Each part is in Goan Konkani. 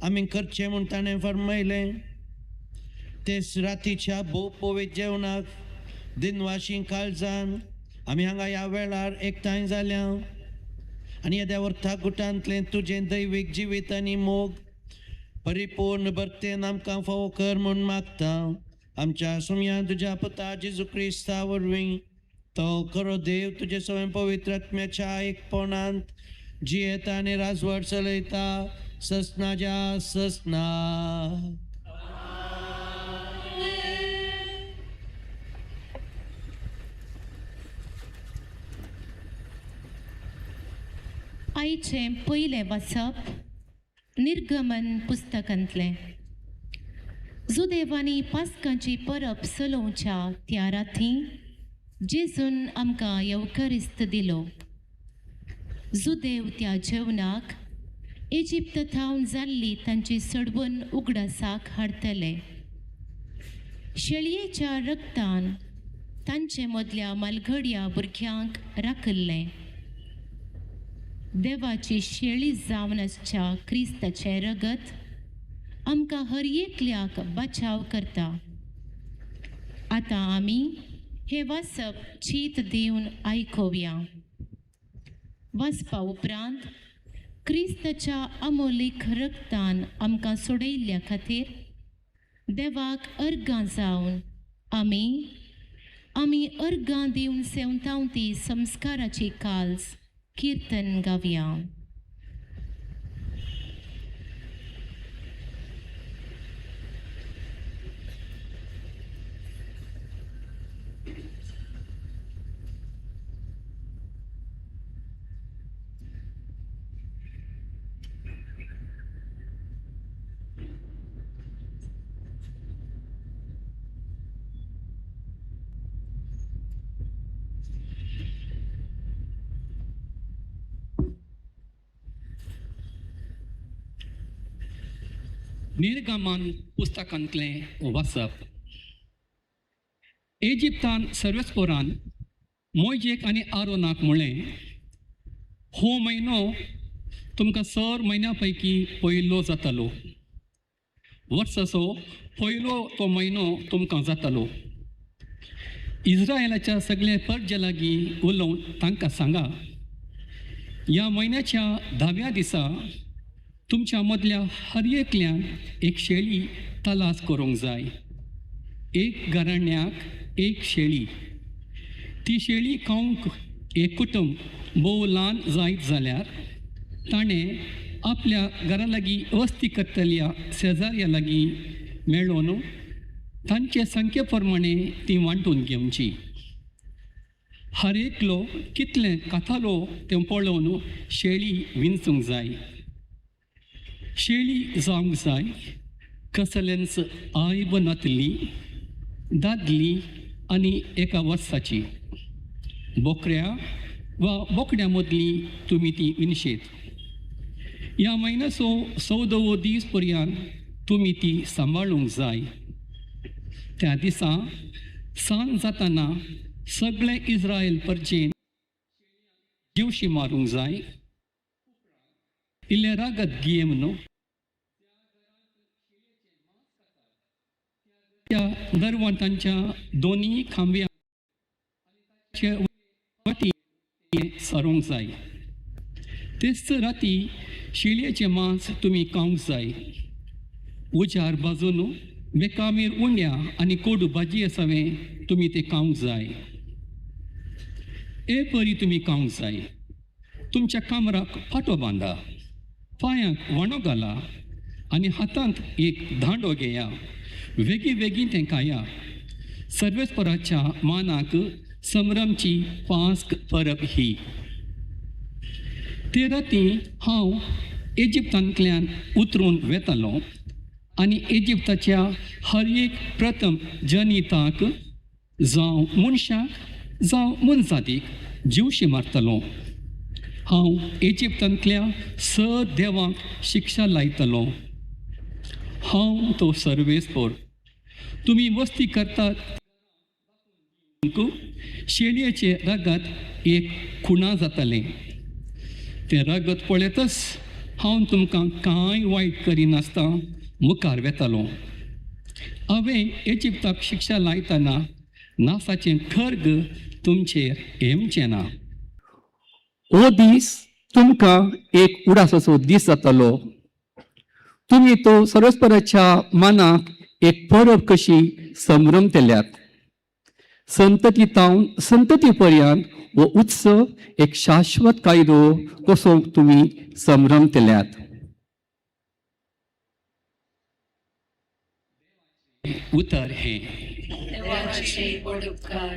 आमी करचें म्हूण ताणें फर्मयलें. तेच रातीच्या भोव पवित्र जेवणाक दिनवाशी काळजान आमी हांगा ह्या वेळार एकठांय जाल्या आनी येद्या वर्था गुटांतलें तुजें दैवीक जिवीत आनी मोग परिपूर्ण भरतेन आमकां फावो कर म्हूण मागता. आमच्या सुमया तुज्या पुता जेजू क्रिस्ता वरवीं तो खरो देव तुजे सवय पवित्र आत्म्याच्या एकपणांत जियेता आनी राजवट चलयता ससनाच्या ससना. आयचें पयलें वाचप निर्गमन पुस्तकांतलें. जुदेवांनी पास्कांची परब चलोवच्या त्या राती जेजून आमकां येवकरिस्त दिलो. जुदेव त्या जेवणाक इजिप्त थावन जाल्ली तांची सडवण उगडासाक हाडटले. शेळयेच्या रक्तान तांचे मदल्या मालघडया भुरग्यांक राखिल्लें. देवाची शेळी जावन आसच्या क्रिस्ताचें रगत आमकां हर एकल्याक बचाव करता. आतां आमी हें वाचप चीत दिवन आयकुया. वाचपा उपरांत क्रिस्ताच्या अमोलीक रक्तान आमकां सोडयल्ल्या खातीर देवाक अर्गां जावन आमी आमी अर्गां दिवन सेवतावती संस्काराची काल्स कीर्तन गावया. निर्गमन पुस्तकांतलें वाचप. इजिप्तान सर्वेस्पोरान मोयजेक आनी आरोनाक म्हणलें, हो म्हयनो तुमकां सर म्हयन्या पैकी पयलो जातालो. वर्साचो पयलो तो म्हयनो तुमकां जातालो. इस्रायलाच्या सगल्या परजे लागीं उलोवन तांकां सांगा, ह्या म्हयन्याच्या धाव्या दिसा तुमच्या मदल्या हर एकल्यान एक शेळी तलास करूंक जाय. एक घराण्याक एक शेळी. ती शेळी खावंक एक कुटुंब भोव ल्हान जायत जाल्यार ताणें आपल्या घरा लागीं वस्ती करतल्या शेजाऱ्या लागीं मेळोवन तांचे संख्ये प्रमाणे ती वांटून घेवची. हर एकलो कितलें खातालो तें पळोवन शेळी विंचूंक जाय. शेळी जावंक जाय कसलेंच आयब नातली, दादली आनी एका वर्साची. बोकड्या वा बोकड्या मदली तुमी ती विनशेत. ह्या म्हयन्याचो चवदावो दीस पर्यंत तुमी ती सांबाळूंक जाय. त्या दिसा सांज जाताना सगळे इस्रायल परजेन जीवशी मारूंक जाय. इल्लें रागत घेवन त्या दरवंटांच्या दोनी खांब्याचे वाटी सारोवंक जाय. तेच राती शेळयेचें मांस तुमी खावंक जाय. उजार बाजून बेकामीर उंड्या आनी कोडू भाजी आसावें तुमी तें खावंक जाय. हे परी तुमी खावंक जाय. तुमच्या कामराक फाटो बांदा, पांयांक वणो घाला आनी हातांत एक दांडो घेया. वेगीं वेगीं तें खाया. सर्वेस्पराच्या मानाक संभ्रमची पास्क परब ही. ते राती हांव इजिप्तांतल्यान उतरून वेतालो आनी इजिप्ताच्या हर एक प्रथम जनिताक जावं मनशाक जावं मनजातीक जिवशी मारतालो. हांव इजिप्तांतल्या स देवांक शिक्षा लायतलो. हांव तो सर्वेस्पोर. तुमी वस्ती करतात शेळयेचें रगत एक खुणा जातालें. तें रगत पळयतच हांव तुमकां कांय वायट करिनासतना मुखार वेतालो. हांवें इजिप्ताक शिक्षा लायतना नासाचें खर्ग तुमचेर येवचें ना. हो दीस तुमकां एक उडासाचो दीस जातलो. तुमी तो सर्वस्पराच्या मनाक एक परब कशी संभ्रमतल्यात. संतती तावन संतती पर्यंत हो उत्सव एक शाश्वत कायदो कसो तुमी संभ्रमतल्यात. उतर हें. देवाचे व्हड उपकार.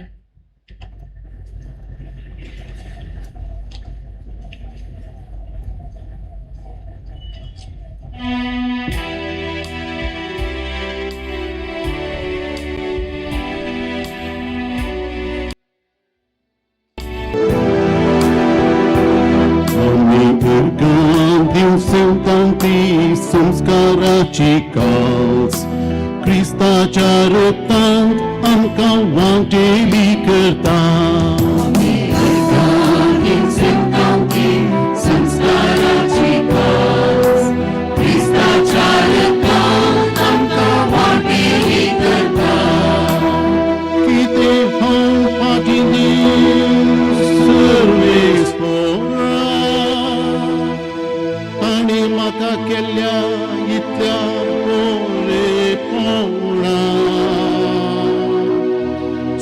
आमी उर्गां दिवसेवतांती संस्काराची कास क्रिस्ताच्या रक्तांत आमकां वांटेली करता. संस्काराची कास क्रिस्ताच्या रक्तांत आमकां वांटेली करता. कितें हांव फाटीं दिवं सर्वेस्पोरा, ताणें म्हाका केल्ल्या इतल्या बरेपणा.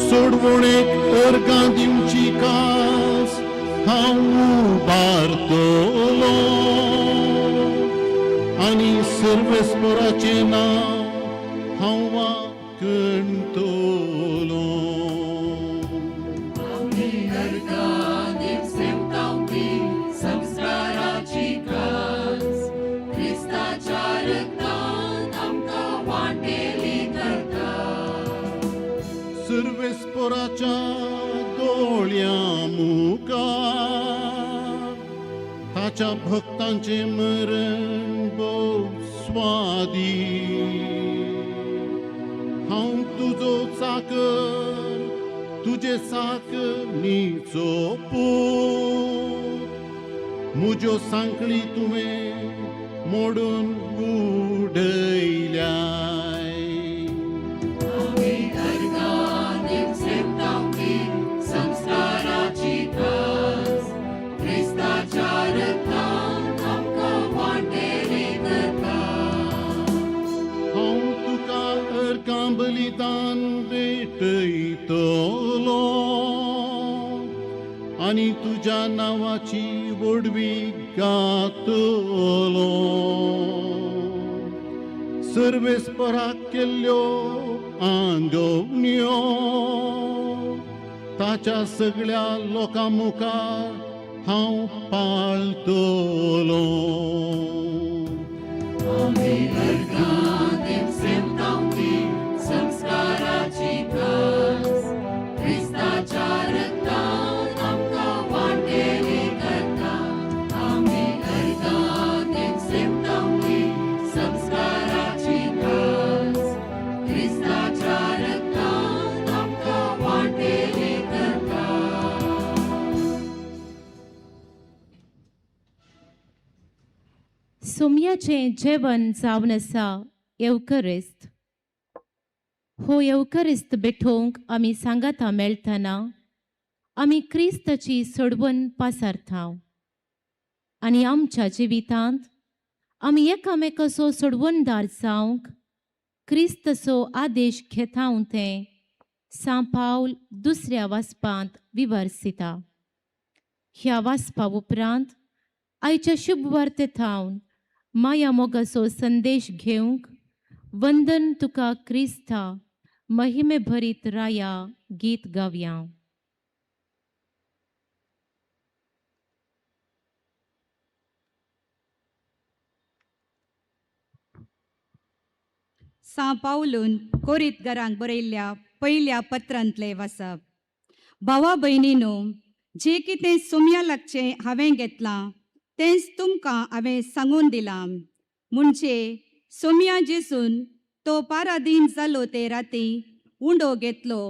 सोडवणेक अर्गां दिवची कास हांव उबारतलो आनी सर्वेस्पराचें नांव हांव वाखणतलो. आमी अर्गां दिवसेवतांती संस्काराची कास क्रिस्ताच्या रक्तांत आमकां वांटेली करता. सर्वेस्पराच्या दोळ्यां मुखार ताच्या भक्तांचें मरण भोव स्वादीक. हांव तुजो चाकर, तुजे चाकरीचो पूत, म्हज्यो सांकळी तुवें मोडून उडयल्याय. आमी अर्गां दिवसेवतांती संस्काराची कास क्रिस्ताच्या रक्तांत आमकां वांटेली करता. हांव तुका अर्गां बलिदान भेटयतलो आनी तुज्या नांवाची व्हडवीक गातलो. सर्वेस्पराक केल्ल्यो आंगवण्यो ताच्या सगळ्या लोकां मुखार हांव पाळतलो. आमी अर्गां दिवसेवतांती संस्काराची कास क्रिस्ताच्या रक्तांत आमकां वांटेली करता. आमी अर्गां दिवसेवतांती संस्काराची कास क्रिस्ताच्या रक्तांत आमकां वांटेली करता. सोमयाचें जेवण जावन आसा येवकरिस्त. हो येवकरिस्त बेठोवंक आमी सांगाता मेळटना आमी क्रिस्ताची सोडवण पासारता आनी आमच्या जिवितांत आमी एकामेकाचो सोडवणदार जावंक क्रिस्तचो आदेश घेता तें सांव पावल दुसऱ्या वाचपांत विवर्सिता. ह्या वाचपा उपरांत आयच्या शुभ वार्ते थावन माया मोगाचो संदेश घेवंक वंदन तुका क्रिस्ता महिमे भरीत राया गीत गावया. सां पावलून कोरीतगरांक बरयल्ल्या पयल्या पत्रांतलें वाचप. भावा भयणीनो, जें कितें सोम्या लागचें हांवें घेतलां तेंच तुमकां हांवें सांगून दिलां. म्हणजे सोम्या जेसून तो पारादीन जालो ते राती उंडो घेतलो,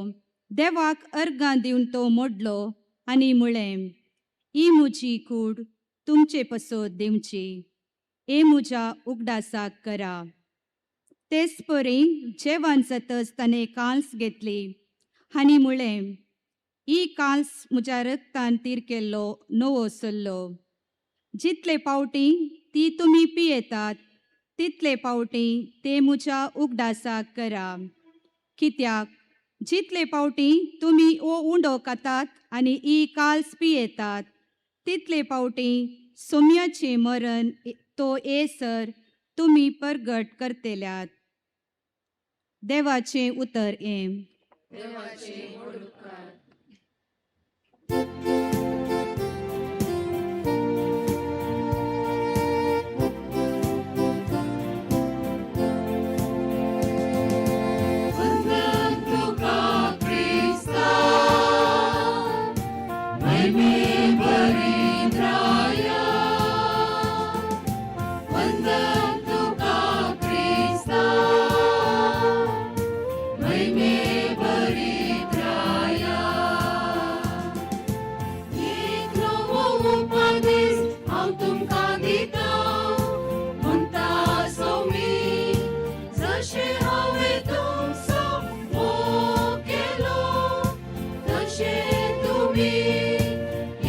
देवाक अर्गां दिवन तो मोडलो आनी म्हळें, ही म्हजी कूड तुमचे पसत दिवची. हे म्हज्या उगडासाक करा. तेच परी जेवण जातच ताणें कांस घेतली आनी म्हळें, ही कांस म्हज्या रक्तान तीर केल्लो नवो सल्लो. जितले पावटी ती तुमी पियेतात तितले पावटी ते म्हज्या उगडासाक करा. कित्याक जितले पावटी तुमी हो उंडो खातात आनी ही काल्स पियेतात तितले पावटी सोम्याचें मरण तो येसर तुमी परगट करतल्यात. देवाचें उतर हें. वंदन तुका क्रिस्ता, महिमे भरिद्राया. वंदन तुका क्रिस्ता, महिमे भरिद्राया. एक नवो उपदेश हांव तुमकां दितां, म्हणटा सोमी, जशें हांवें तुमचो मोग केलो तशें तुमी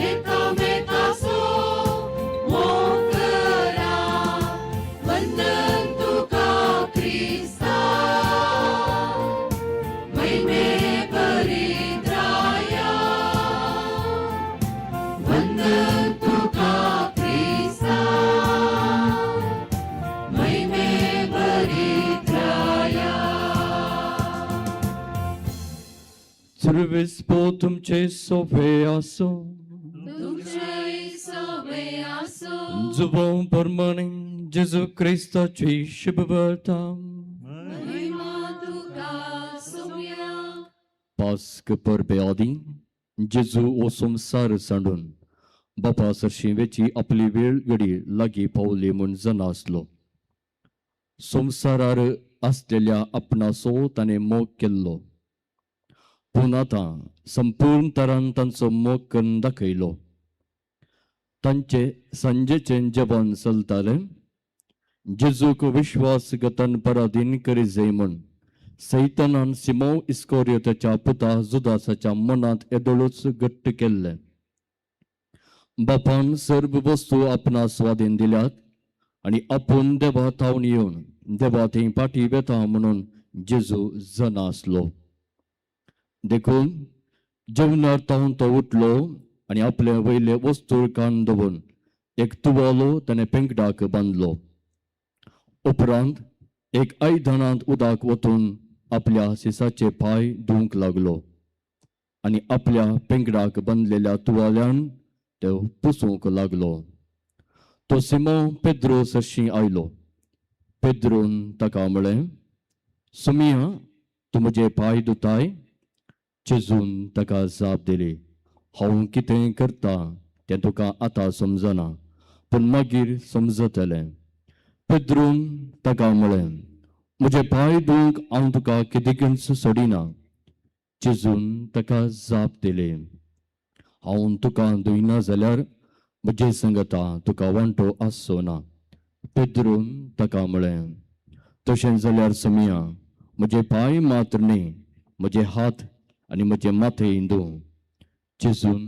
एकामेकाचो मोग करा. वंदन तुका क्रिस्ता, महिमे परिद्राया. वंदन तुका क्रिस्ता, महिमे परिद्राया. सर्वेस्पो तुमचे सोफे आसो. तुमचे सोबे आसो. जुबो परमणे जेजू क्रिस्ताची शुभ वार्ता. महिमा तुका सोम्या. पास्क परबे आदीं जेजू हो संवसार सांडून बापा सरशीं वेची आपली वेळ घडी लागीं पावली म्हूण जाणा आसलो. संवसारार आसलेल्या आपणाचो ताणें मोग केल्लो, पूण आतां संपूर्ण तरान तांचो मोग करून दाखयलो. तांचे सांजेचें जेवण चलतालें. जेजूक विश्वासघातान पराधीन करी जाय म्हूण सैतानान सिमो इस्कोरियोताच्या पुता जुदासाच्या मनांत येदोळूच घट्ट केल्लें. बापान सर्व वस्तू आपणा स्वाधीन दिल्यात आनी आपूण देवा थावन येवन देवा थंय फाटीं वेता म्हणून जेजू जाणा आसलो. देखून जेवणार थावन तो उठलो आनी आपले वयले वस्तूर कान दवरून एक तुवालो ताणें पेंकडाक बांदलो. उपरांत एक आयदनांत उदक वतून आपल्या सिसाचे पांय धुवंक लागलो आनी आपल्या पेंकडाक बांदलेल्या तुवाल्यान तो पुसूंक लागलो. तो सिमो पेद्रो सरशीं आयलो. पेद्रोन ताका म्हळें, सुमिया, तूं म्हजे पांय धुताय? जेजून ताका जाप दिली, हांव कितें करता तें तुका आतां समजना, पूण मागीर समजतलें. पेद्रून ताका म्हळें, म्हजे पांय धुवंक हांव तुका केदिकूच सोडिना. जेजून ताका जाप दिली, हांव तुका धुयना जाल्यार म्हजे संगता तुका वांटो आसचो ना. पेद्रून ताका म्हळें, तशें जाल्यार समिया, म्हजे पांय मात्र न्ही, म्हजे हात आनी म्हजें माथें धूव. जेजून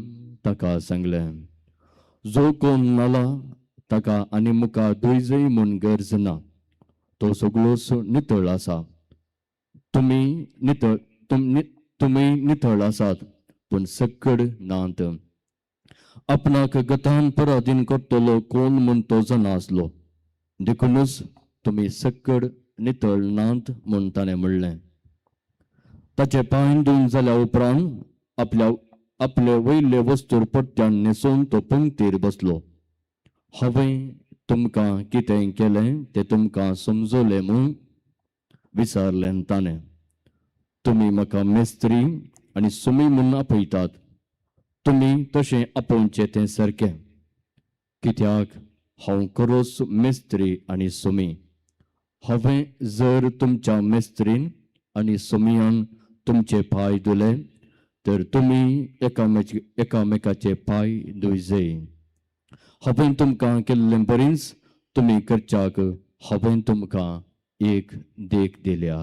ताका सांगलें, जो कोण न्हाला ताका आनी मुखार धुयजय म्हूण गरज ना, तो सगळोच नितळ आसा. तुमी नितळ तुमी नितळ आसात, पूण सक्कड नात. आपणाक गतान पराधीन करतलो कोण म्हूण तो जाणा आसलो, देखुनूच तुमी सक्कड नितळ नात म्हूण ताणें म्हणलें. ताचे पांय धुवन जाल्या उपरांत आपल्या आपले वयले वस्तूर पट्ट्यान न्हेसून तो पंक्तीर बसलो. हांवें तुमकां कितें केलें तें तुमकां समजलें म्हूण विचारलें ताणें. तुमी म्हाका मेस्त्री आनी सुमी म्हूण आपयतात, तुमी तशें आपोवचें तें सारकें, कित्याक हांव खरोच मेस्त्री आनी सुमी. हांवें जर तुमच्या मेस्त्रीन आनी सुमयान तुमचे पांय धुले तर तुमी एकामेकाचे पांय धुयजय. हांवें तुमकां केल्लें बरीच तुमी करच्याक हांवें तुमकां एक देख दिल्या.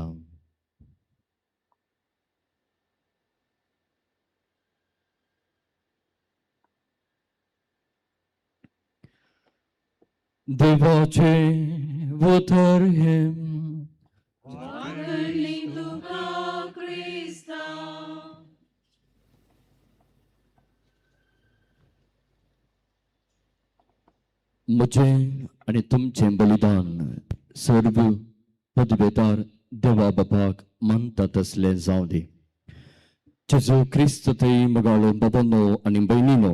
देवाचें उतर हें. वागणली तुका क्रिस्ता. म्हजें आनी तुमचें बलिदान सर्व पदवेदार देवा बापाक मानता तसलें जावं दी. जेजू क्रिस्त थंय मगाळो बाबानो आनी भयणीनो,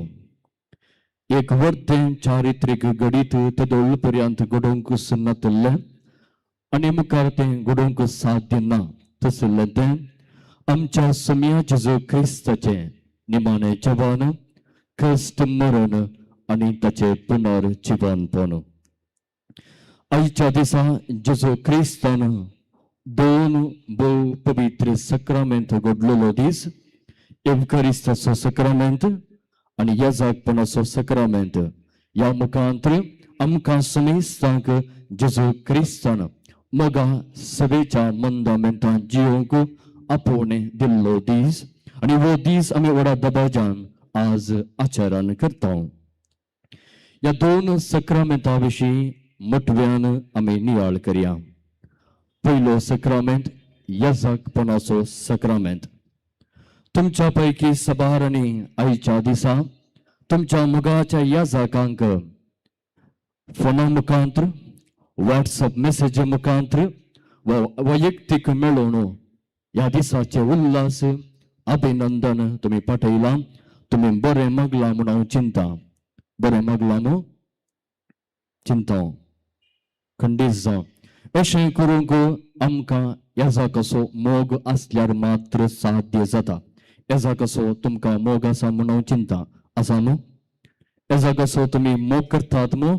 एक वर्तें चारित्रीक घडीत तेदोळ पर्यंत घडोवंक नातल्लें आनी मुखार तें घडोवंक साध्य ना तसलें तें आमच्या समिया जेजू क्रिस्ताचें निमाणें जेवण, कश्ट, मरण आनी ताचें पुनर्जिवनपण. आयच्या दिसा जेजू क्रिस्तान दोन भोव पवित्र सक्रामेंत घडलेलो दीस, एवकरिस्ताचो सक्रामेंत आनी येजाकपणाचो सक्रामेंत. ह्या मुखांतर आमकां समेस्तांक जेजू क्रिस्तान मोगा सभेच्या मंदामेंतान जियोवंक आपोवणें दिल्लो दीस आनी हो दीस आमी व्हडा दबाज्यान आज आचरण करता. ह्या दोन सक्रामेंता विशीं मोटव्यान आमी नियाळ करया. पयलो सक्रामेंत येजाकपणाचो सक्रामेंत. तुमच्या पैकी सबारांनी आयच्या दिसा तुमच्या मोगाच्या याजाकांक फोना मुखांत्र, वॉट्सअप मेसेजी मुखांत्र वा वैयक्तीक मेळोवन ह्या दिसाचे उल्हास अभिनंदन तुमी पाठयलां. तुमी बरें मागलां म्हूण हांव चिंता. बरें मागलां न्हू? चिंता खंडीत जावं. अशें करूंक आमकां येजाकाचो मोग आसल्यार मात्र साध्य जाता. येजाकाचो तुमकां मोग आसा म्हूण हांव चिंता. आसा न्हू? येजाकाचो तुमी मोग करतात मू?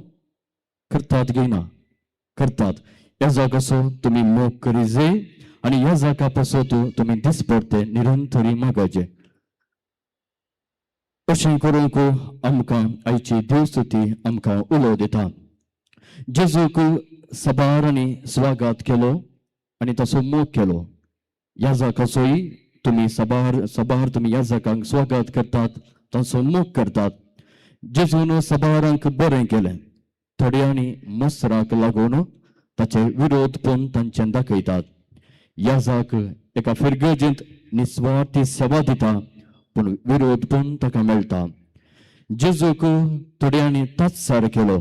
करतात घेयना? करतात. येजाकाचो तुमी मोग करी जाय आनी येजाका पासत तुमी दिसपडते निरंतरी मागाचे. अशें करूंक आमकां आयची देवस्तुती आमकां उलो दिता. जेजूक सबारांनी स्वागत केलो आनी ताचो मोग केलो. याजकाचोय तुमी सबार सबार तुमी याजकांक स्वागत करतात, तांचो मोग करतात. जेजून सबारांक बरें केलें. थोड्यांनी मसराक लागून ताचे विरोध पण तांचे दाखयतात. याजक एका फिरगर्जेंत निस्वार्थी सेवा दिता पूण विरोध पण ताका मेळटा. जेजूक थोड्यांनी तात्सार केलो.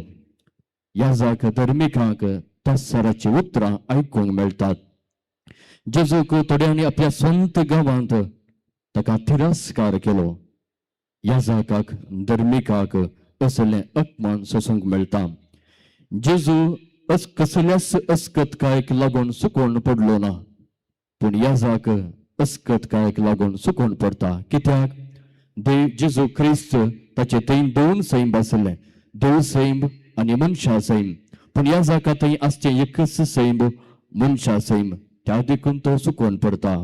याजक धर्मिकांक तात्साराची उतरां आयकूंक मेळटात. जेजूक थोड्यांनी आपल्या स्वंत गांवांत ताका तिरस्कार केलो. याजकाक धर्मिकाक असलें अपमान सोसूंक मेळटा. जेजू कसल्याच अस्कतकायक लागून सुकोवन पडलो ना पूण याजक अस्कतकायक लागून सुकोवन पडटा. कित्याक? देव जेजू क्रिस्त ताचे थंय दोन सैम आसले, देव सैम आनी मनशा सैम. पूण याजका थंय आसचें एकच सैम, मनशा सैम. त्या देखून तो सुकोवन पडटा.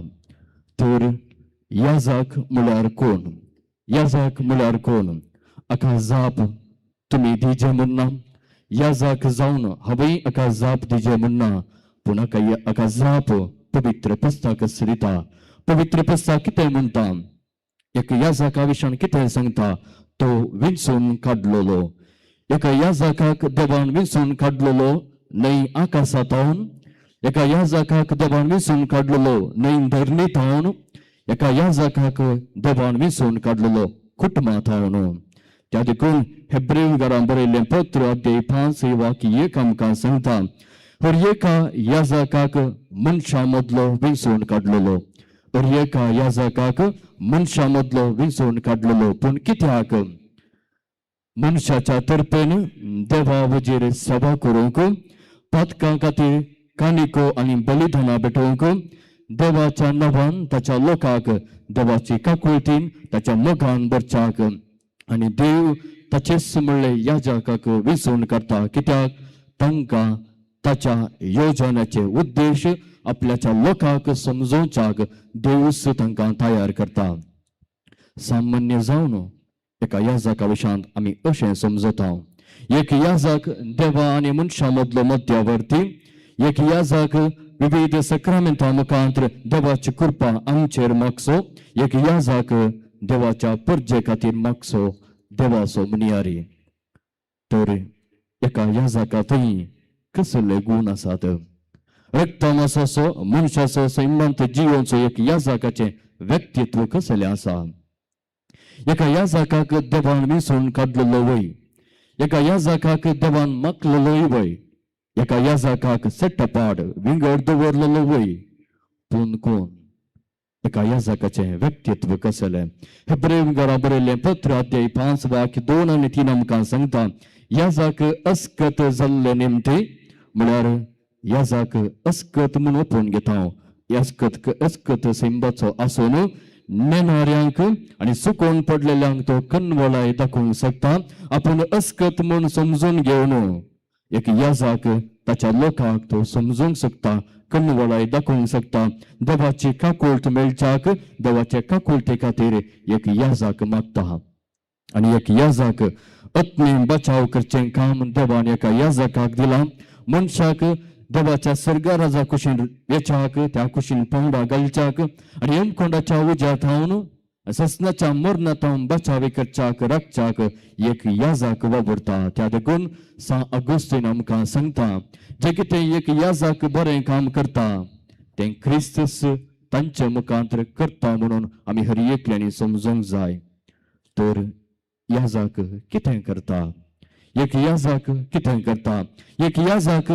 तर याजक म्हळ्यार कोण? याजक म्हळ्यार कोण? हाका जाप तुमी दिजे म्हणना. याजक जावन हांवें हाका जाप दिजे म्हणना पूण हाका हाका जाप पवित्र पुस्तक दिता. पवित्र पुस्तक कितें म्हणटा? एका याजका विशयान कितें सांगता? तो विंचून काडलेलो. एका याजकाक देवान विंचून काडलेलो न्हय आकाशा थावन. एका याजकाक देवान विंचून काडलेलो न्हय धरणी थावन. एका याजकाक देवान विंचून काडलेलो कुटुंबा थावन. त्या देखून हेब्रेव घरां बरयल्लें पत्र अध्याय 5 वाक्य 1 आमकां सांगता, हर एका याजकाक मनशां मदलो विंचून काडलेलो. हर एका याजकाक मनशां मदलो विंचून काडलेलो. पूण कित्याक? मनशाच्या तर्फेन देवा वजेर सेवा करूंक, पातकां खातीर कानिको आनी बलिदानां भेटोवंक, देवाच्या नांवान ताच्या लोकांक देवाची काकुळतीन ताच्या मोगान भरच्याक. आनी देव ताचेच म्हणले याजकाक विंचून काडटा. कित्याक? तांकां ताच्या योजनाचे उद्देश आपल्याच्या लोकांक समजोवच्याक देवूच तांकां तयार करता. सामान्य जावन एका याजका विशयांत आमी अशें समजता. एक याजक देवा आनी मनशां मदलो मध्यावर्ती, एक याजक विविध सक्रामेंता मुखांत देवाची कृपा आमचेर मागचो, एक याजक देवाच्या परजे खातीर मागचो देवाचो मुनियारी. तर एका याजका थंय कसले गूण आसात? रक्तमासाचो मनशाचो सैमांत जिवनचो एक याजकाचें व्यक्तित्व कसलें आसा? एका याजकाक देवान वेंचून काडलेलो वय, एका याजकाक देवान मागलेलोय वय, एका याजकाक सेटपाड विंगड दवरलेलो वय, पूण कोण? एका याजकाचें व्यक्तित्व कसलें? हेब्रेव घरा बरयल्लें पत्र अध्याय 5 वाक्य 2 आनी 3 आमकां सांगता, याजक अस्कत जाल्ले निमते, म्हळ्यार याजक अस्कत म्हूण ओपून घेता, अस्कत अस्कत सैंबाचो आसून नेणाऱ्यांक आनी सुकोवन पडलेल्यांक तो कनवळाय दाखोवंक शकता. आपूण अस्कत म्हूण समजून घेवन एक याजक ताच्या लोकांक तो समजूंक शकता, कनवळाय दाखोवंक शकता. देवाची काकुळट मेळच्याक देवाचे काकुळटे खातीर एक याजक मागता आनी एक याजक आत्मी बचाव करचें काम देवान एका याजकाक दिलां. मनशाक देवाच्या स्वर्गराजा कुशीन वेच्याक, त्या कुशीन पंगडा घालच्याक आनी यमकोंडाच्या उज्या थावन ससनाच्या मरणा थावन बचाव करच्याक राखच्याक एक याजक वावुरता. त्या देखून सा अगुस्तीन आमकां सांगता, जे कितें एक याजक बरें काम करता तें क्रिस्तस तांचे मुखांतर करता म्हणून आमी हर एकल्यांनी समजूंक जाय. तर याजक कितें करता? एक याजक कितें करता? एक याजक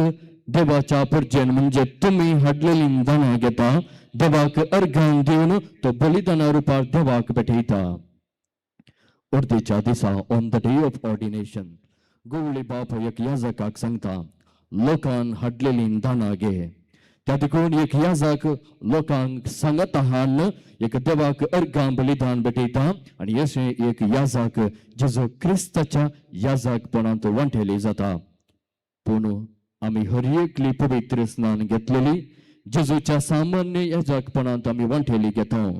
देवाच्या परजेन म्हणजे तुमी हाडलेली दानां घेता, देवाक अर्घान दिवन तो बलिदाना रुपार देवाक भेटयता. अर्देच्या दिसा, on the day of ordination, गवळी बाप एक याजकाक सांगता, लोकान हाडलेली दानां घे. त्या देखून एक याजक लोकांक सांगता हाडून एक देवाक अर्घां बलिदान भेटयता आनी अशें एक याजक जेजू क्रिस्ताच्या याजकपणांत वांटेली जाता. पूण आमी हर एकली पवित्र स्नान घेतलेली जेजूच्या सामान्य याजकपणांत आमी वांटेली घेता.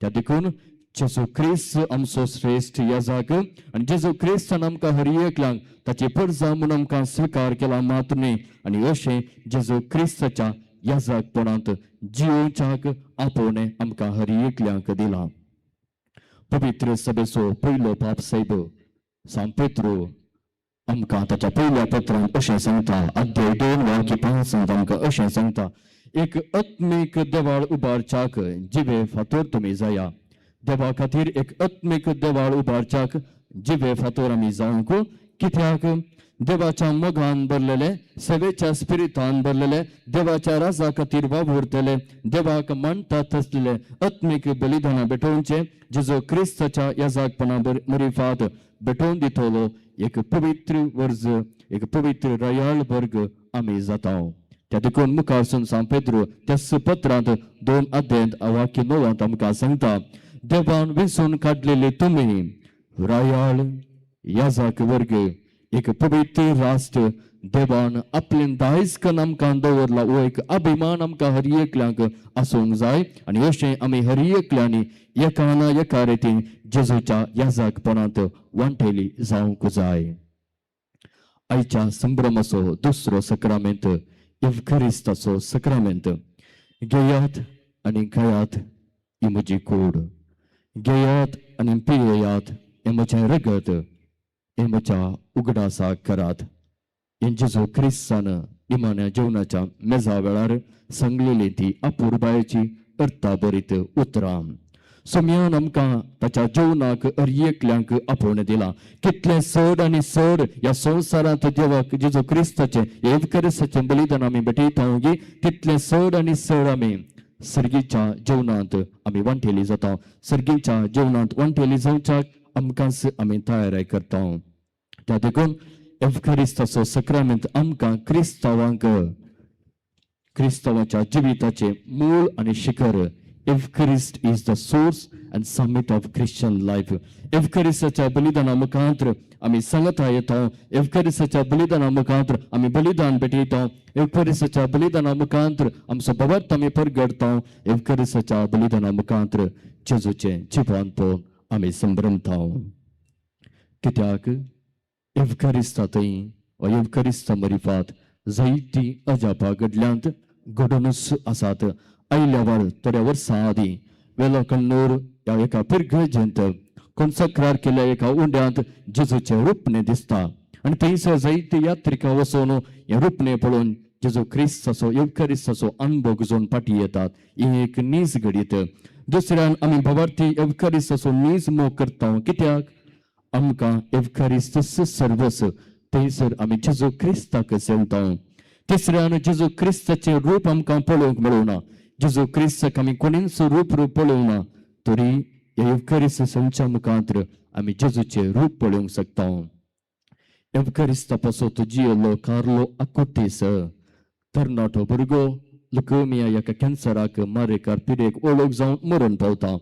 त्या देखून जेजू क्रिस्त आमचो श्रेश्ठ याजक आनी जेजू क्रिस्तान आमकां हर एकल्यांक ताची परजा म्हूण आमकां स्विकार केला मात्र न्ही, आनी अशें जेजू क्रिस्ताच्या याजकपणांत जियोवच्याक आपोवणें आमकां हर एकल्यांक दिलां. पवित्र सभेचो पयलो पाप सायब सांत पेत्रू आमकां ताच्या पयल्या पत्रांत अशें सांगता, अध्याय 2 वाक्य 5 आमकां अशें सांगता, एक आत्मीक देवाळ उबारच्याक जिवे फातोर तुमी जाया. देवा खातीर एक आत्मीक देवाळ उबारच्याक जिवे फातोर आमी जावंक. कित्याक? देवाच्या मोगान भरलेले, सेवेच्या स्पिरितान भरलेले, देवाच्या राजा खातीर वावुरतले, देवाक मानता तसलेले आत्मीक बलिदानां भेटोवचें, जेजो क्रिस्ताच्या याजकपणा मरिफात भेटोवन दितलो एक पवित्र वर्ज, एक पवित्र रयाळ वर्ग आमी जाता. त्या देखून मुखारसून सांत पेद्रू त्याच पत्रांत 2 अध्यायांत वाक्य 9 आमकां सांगता, देवान वेंचून काडलेले तुमी रायाळ याजक वर्ग, एक पवित्र राष्ट्र, देवान आपलें दायज कन्न आमकां दवरला. हो एक अभिमान आमकां हर एकल्यांक आसूंक जाय आनी अशें आमी हर एकल्यांनी एका ना एका रितीन जेजूच्या याजकपणांत वांटेली जावंक जाय. आयच्या संभ्रमाचो दुसरो सक्रामेंत एवखरिस्ताचो सक्रामेंत. घेयात आनी खायात, ही म्हजी कूड. घेयात आनी पियेयात, हें म्हजें रगत. हें म्हज्या उगडासाक करात. हें जेजू क्रिस्तान निमाण्या जेवणाच्या मेजा वेळार सांगलेली ती अपुरबायेची अर्थाभरीत उतरां. सोम्यान आमकां ताच्या जेवणाक हर एकल्यांक आपोवणें दिलां. कितलें चड आनी चड ह्या संवसारांत देवाक जेजू क्रिस्ताचें एवखरिस्ताचें बलिदान आमी भेटयता गी, तितलें चड आनी चड आमी सर्गीच्या जेवणांत आमी वांटेली जाता. सर्गीच्या जेवणांत वांटेली जावच्याक आमकांच आमी तयारी करता. त्या देखून एवखरिस्ताचो सक्रामेंत आमकां क्रिस्तांवांक क्रिस्तांवाच्या जिविताचें मूळ आनी शिखर. Eucharist is the source and summit of Christian life. एवखरिस्ताच्या बलिदाना मुखांतर आमी सांगता येता, एवखरिस्ताच्या बलिदाना मुखांतर आमी बलिदान भेटयता, एवखरिस्ताच्या बलिदाना मुखांतर आमचो भवार्थ आमी परगडता, एवखरिस्ताच्या बलिदाना मुखांतर जेजूचें जिवन पळोवन आमी संभ्रमता. कित्याक? एवकारिस्ता थंय वा एवकारिस्ता मरिफात जायतीं अजापां घडल्यांत, घडोवनूच आसात. आयल्या वार थोड्या वर्सां आदीं वेलोकण्णूर ह्या एका पिरगर्जेंत कोन्सक्रार केल्ल्या एका उंड्यांत जेजूचें रुपणें दिसता आनी थंयसर जायते यात्रिकां वचून हें रुपणें पळोवन जेजू क्रिस्ताचो एवकारिस्ताचो अणभव घेवन फाटीं येतात. ही एक नीज घडीत. दुसऱ्यान आमी भवार्थी एवकारिस्ताचो नीज मोग करता, कित्याक आमकां एवकारिस्त सर्वस, थंयसर आमी जेजू क्रिस्ताक सेवता. तिसऱ्यान जेजू क्रिस्ताचें रूप आमकां पळोवंक मेळना, जेजू क्रिस्ताक आमी कोणीच रूप रूप पळोवना, तरी ह्या एवकारिस्त संच्या मुखांत आमी जेजूचें रूप पळोवंक शकता. एवकारिस्ता पासत जियेल्लो कार्लो आकुतीस तरणाटो भुरगो लुकोमिया एका कॅन्सराक मारेकार पिडेक ओळख जावन मरण पावता.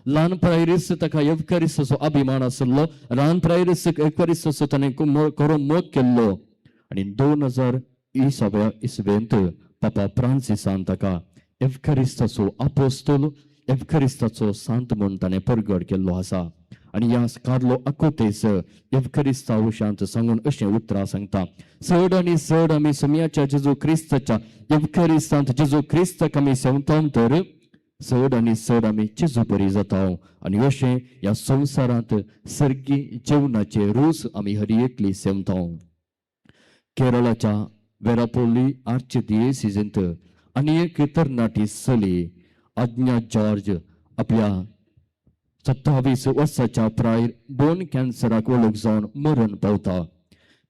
ल्हान प्रायरीस ताका एवकारिस्ताचो अभिमान आशिल्लो, ल्हान प्रायरीस एवकारिस्ताचो ताणें खरो मोग केल्लो आनी 2020व्या इसवेंत पापा फ्रांसिसान ताका एवकारिस्ताचो आपोस्तोल, एवकारिस्ताचो सांत म्हूण ताणें परगट केल्लो आसा. आनी ह्या कार्लो आकुतेस एवकारिस्ता उशांत सांगून अशें उतरां सांगता, चड आनी चड आमी सोमयाच्या जेजू क्रिस्ताच्या एवकारिस्तांत जेजू क्रिस्ताक आमी सेवता तर चड आनी चड आमी जेजू बरी जाता आनी अशें ह्या संवसारांत सर्गी जेवणाचे रूच आमी हर एकली सेवता. केरळाच्या वेरापोली आर्चदियेसिजींत आनी एक तरणाटी चली आज्ञा जॉर्ज आपल्या 27 वर्साच्या प्रायर बोन कॅन्सराक वळख जावन मरण पावता.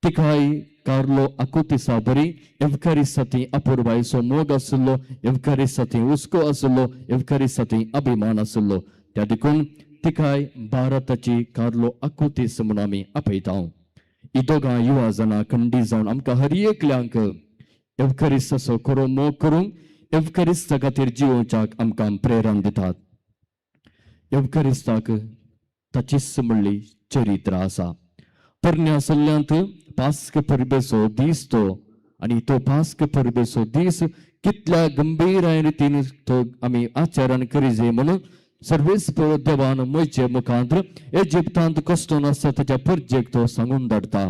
तिकाय कार्लो आकुतिसा बरी एवकारिस्ताती अपुरबायेचो मोग आशिल्लो, एवकारिस्ताती हुस्को आशिल्लो, एवकारिस्ताती अभिमान आशिल्लो. त्या देखून तिकाय भारताची कार्लो आकुतीस म्हूण आमी आपयता. ही दोगां युवा जाणां खंडी जावन आमकां हर एकल्यांक एवकारिस्ताचो खरो मोग करूंक, एवकारिस्ता खातीर जियोवच्याक आमकां प्रेरण दितात. एवकारिस्ताक ताचीच म्हणली चरित्र आसा. पोरण्या सल्ल्यांत पास्क परबेचो दीस तो आनी तो पास्क परबेचो दीस कितल्या गंभीर रितीन तो आमी आचरण करीजे म्हणून सर्वेस देवान मोयचे मुखांत इजिप्तांत कश्टो नासता ताच्या परजेक तो सांगून धाडटा.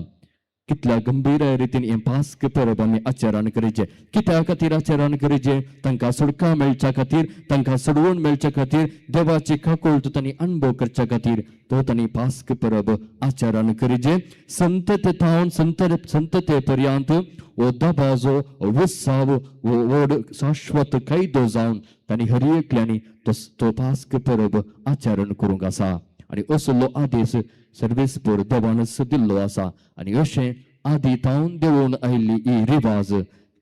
कितल्या गंभीर रितीन हें पास्क परब आमी आचरण करीचे, कित्या खातीर आचरण करीचे, तांकां सुटका मेळच्या खातीर, तांकां सोडवण मेळच्या खातीर, देवाची काकुळट तांणी अणभव करच्या खातीर तो तांणी पास्क परब आचरण करीचे. संतते थावन संतते पर्यंत हो दबाजो, उत्साव, हो व्हड शाश्वत कायदो जावन तांणी हर एकल्यांनी तो तो पास्क परब आचरण करूंक आसा आनी असलो आदेश सर्वेस्पर देवानच दिल्लो आसा. आनी अशें आदी थावन देवून आयिल्ली ही रिवाज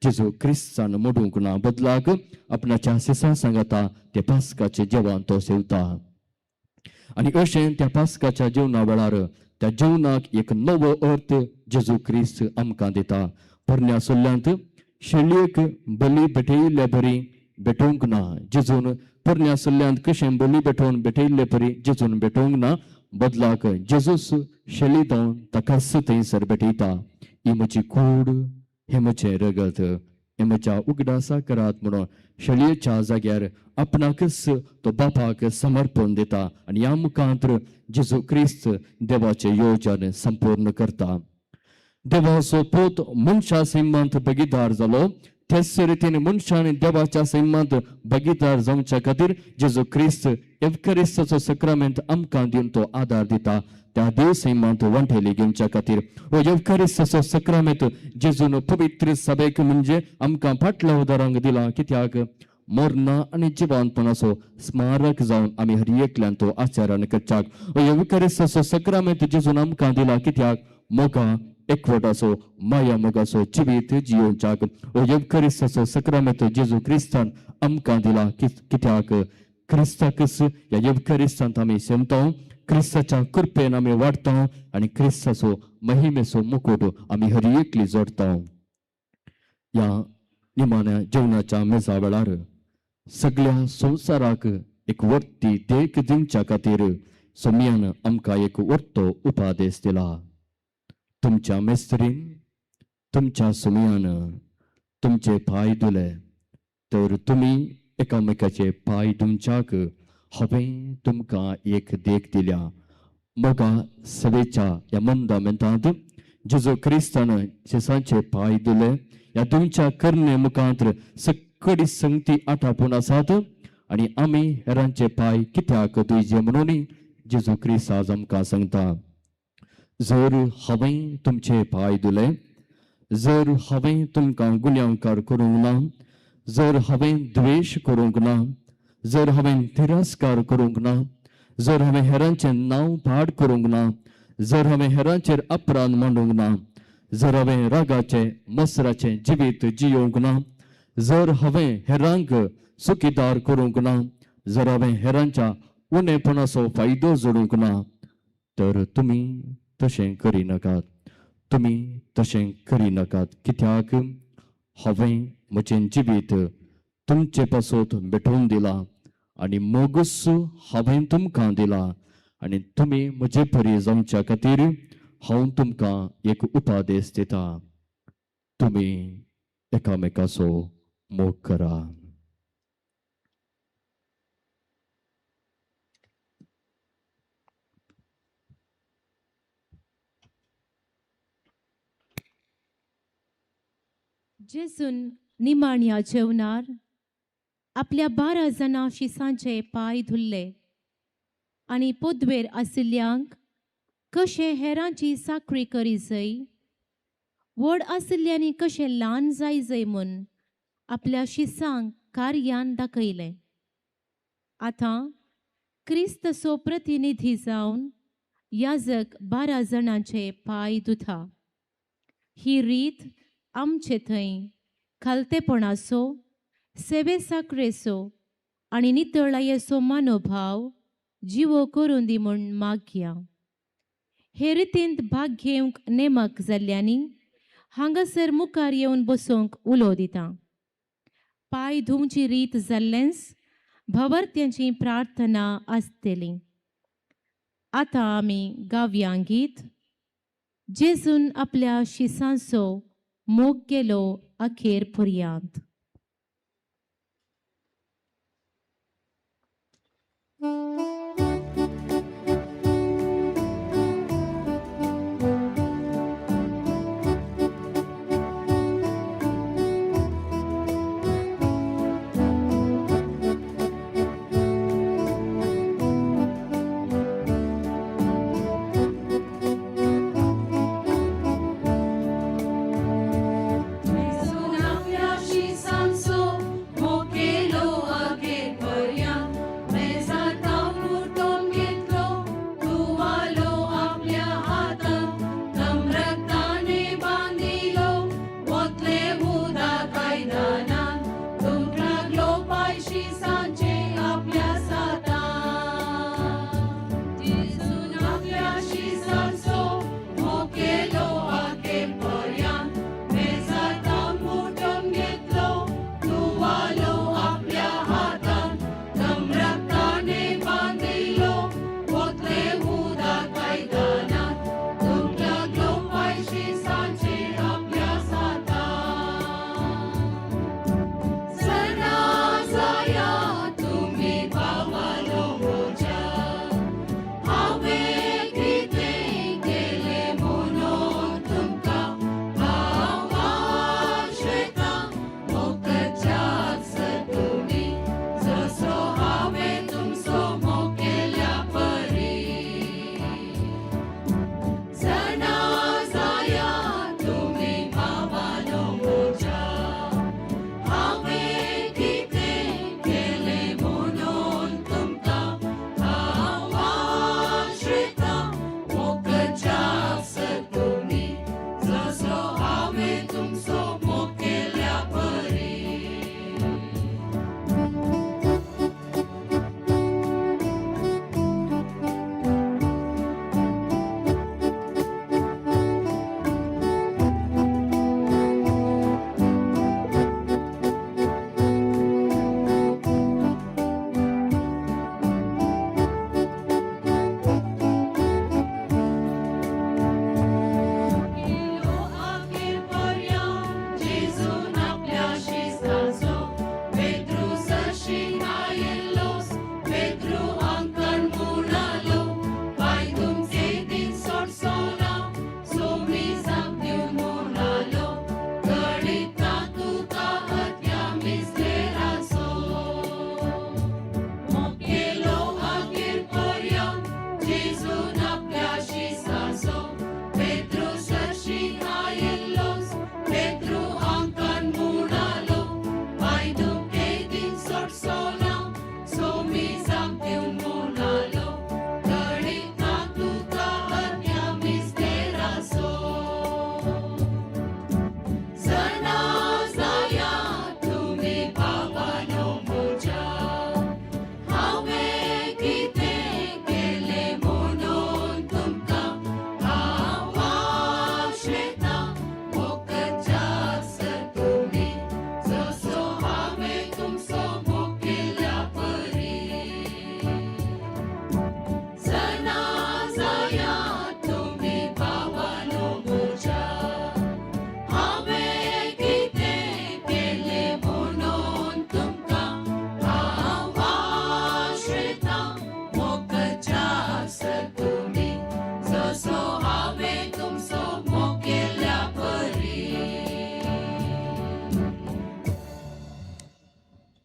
जेजू क्रिस्तान मोडूंक ना, बदलाक आपणाच्या सिसा सांगाता ते पास्काचें जेवण तो सेवता आनी अशें त्या पास्काच्या जेवणा वेळार त्या जेवणाक एक नवो अर्थ जेजू क्रिस्त आमकां दिता. पोरण्या सल्ल्यांत शेळयेक बली भेटयिल्ले बरी भेटोवंक ना जेजून. पोरण्या सल्ल्यांत कशें बली भेटोवन भेटयिल्ले परी जेजून भेटोवंक ना, बदलाक जेजूस शेळी जावन ताकाच थंयसर भेटयता. ही म्हजी कूड, हें म्हजें रगत, हें म्हज्या उगडासा करात म्हणून शेळयेच्या जाग्यार आपणाकच तो बापाक समर्पण दिता आनी ह्या मुखांत जेजू क्रिस्त देवाचें योजन संपूर्ण करता. देवाचो पूत मनशा सैमांत भागीदार जालो, तेच रितीन मनशान देवाच्या सैमांत भागीदार जावच्या खातीर जेजू क्रिस्त एवकरिस्ताचो सक्रामेंत आमकां दिवन तो आदार दिता. त्या देव सैमांत वांटेली घेवच्या खातीर हो एवकरिस्ताचो सक्रामेंत जेजून पवित्र सभेक म्हणजे आमकां फाटल्या उदारांक दिला, कित्याक मरणा आनी जिवंतपणाचो स्मारक जावन आमी हर एकल्यान तो आचरण करच्याक. हो एवकरिस्ताचो सक्रामेंत जेजून आमकां दिला, कित्याक मोगा एकवटाचो, माया मोगाचो जिवीत जियोवच्याक. हो एवकरिस्ताचो सक्रामेंत जेजू क्रिस्तान आमकां दिला, कित्याक क्रिस्ताकच ह्या एवकरिस्तांत आमी सेमता, क्रिस्ताच्या कृपेन आमी वाडटा आनी क्रिस्ताचो महिमेचो मुकुट आमी हर एकली जोडटा. ह्या निमाण्या जेवणाच्या मेजा वेळार सगळ्या संवसाराक एक वर्ती देख दिवच्या खातीर सोमयान आमकां एक वर्तो उपादेश दिला. तुमच्या मेस्त्रीन, तुमच्या सुमयान तुमचे पांय धुले तर तुमी एकामेकाचे पांय धुवच्याक हांवें तुमकां एक देख दिल्या. मोगा सभेच्या ह्या मंदामेंतांत जेजू क्रिस्तान जेसांचे पांय धुले. ह्या तुमच्या करणे मुखांत सकडी संगती आटापून आसात आनी आमी हेरांचे पांय कित्याक धुयचे म्हणून जेजू क्रिस्त आज आमकां सांगता. जर हांवें तुमचे पांय धुले, जर हांवें तुमकां गुन्यांवकार करूंक ना, जर हांवें द्वेश करूंक ना, जर हांवें तिरस्कार करूंक ना, जर हांवें हेरांचें नांव पाड करूंक ना, जर हांवें हेरांचेर अपराध मांडूंक ना, जर हांवें रागाचें मसराचें जिवीत जियोवंक ना, जर हांवें हेरांक सुखीदार करूंक ना, जर हांवें हेरांच्या उणेपणाचो फायदो जोडूंक ना, तर तुमी तशें करिनाकात, तुमी तशें करिनाकात. कित्याक हांवें म्हजें जिवीत तुमचे पासत भेटोवन दिलां आनी मोगूच हांवें तुमकां दिला आनी तुमी म्हजे परी जावच्या खातीर हांव तुमकां एक उपादेश दिता, तुमी एकामेकाचो मोग करा. जेजून निमाण्या जेवणार आपल्या 12 जाणां शिसांचे पांय धुल्ले आनी पदवेर आशिल्ल्यांक कशें हेरांची साकरी करी जाय, व्हड आशिल्ल्यांनी कशें ल्हान जाय जाय म्हूण आपल्या शिसांक कार्यान दाखयलें. आतां क्रिस्तचो प्रतिनिधी जावन याजक 12 जाणांचे पांय धुता. ही रीत आमचे थंय खालतेपणाचो, सेवे साकरेचो आनी नितळायेचो मनोभाव जिवो करून दी म्हूण मागया. हे रितींत भाग घेवंक नेमक जाल्ल्यांनी हांगासर मुखार येवन बसोवंक उलो दिता. पांय धुवची रीत जाल्लेंच भवर्त्यांची प्रार्थना आसतली. आतां आमी गावया गीत जेजून आपल्या शिसांचो मोग केलो अखेर पर्यांत. Sana saya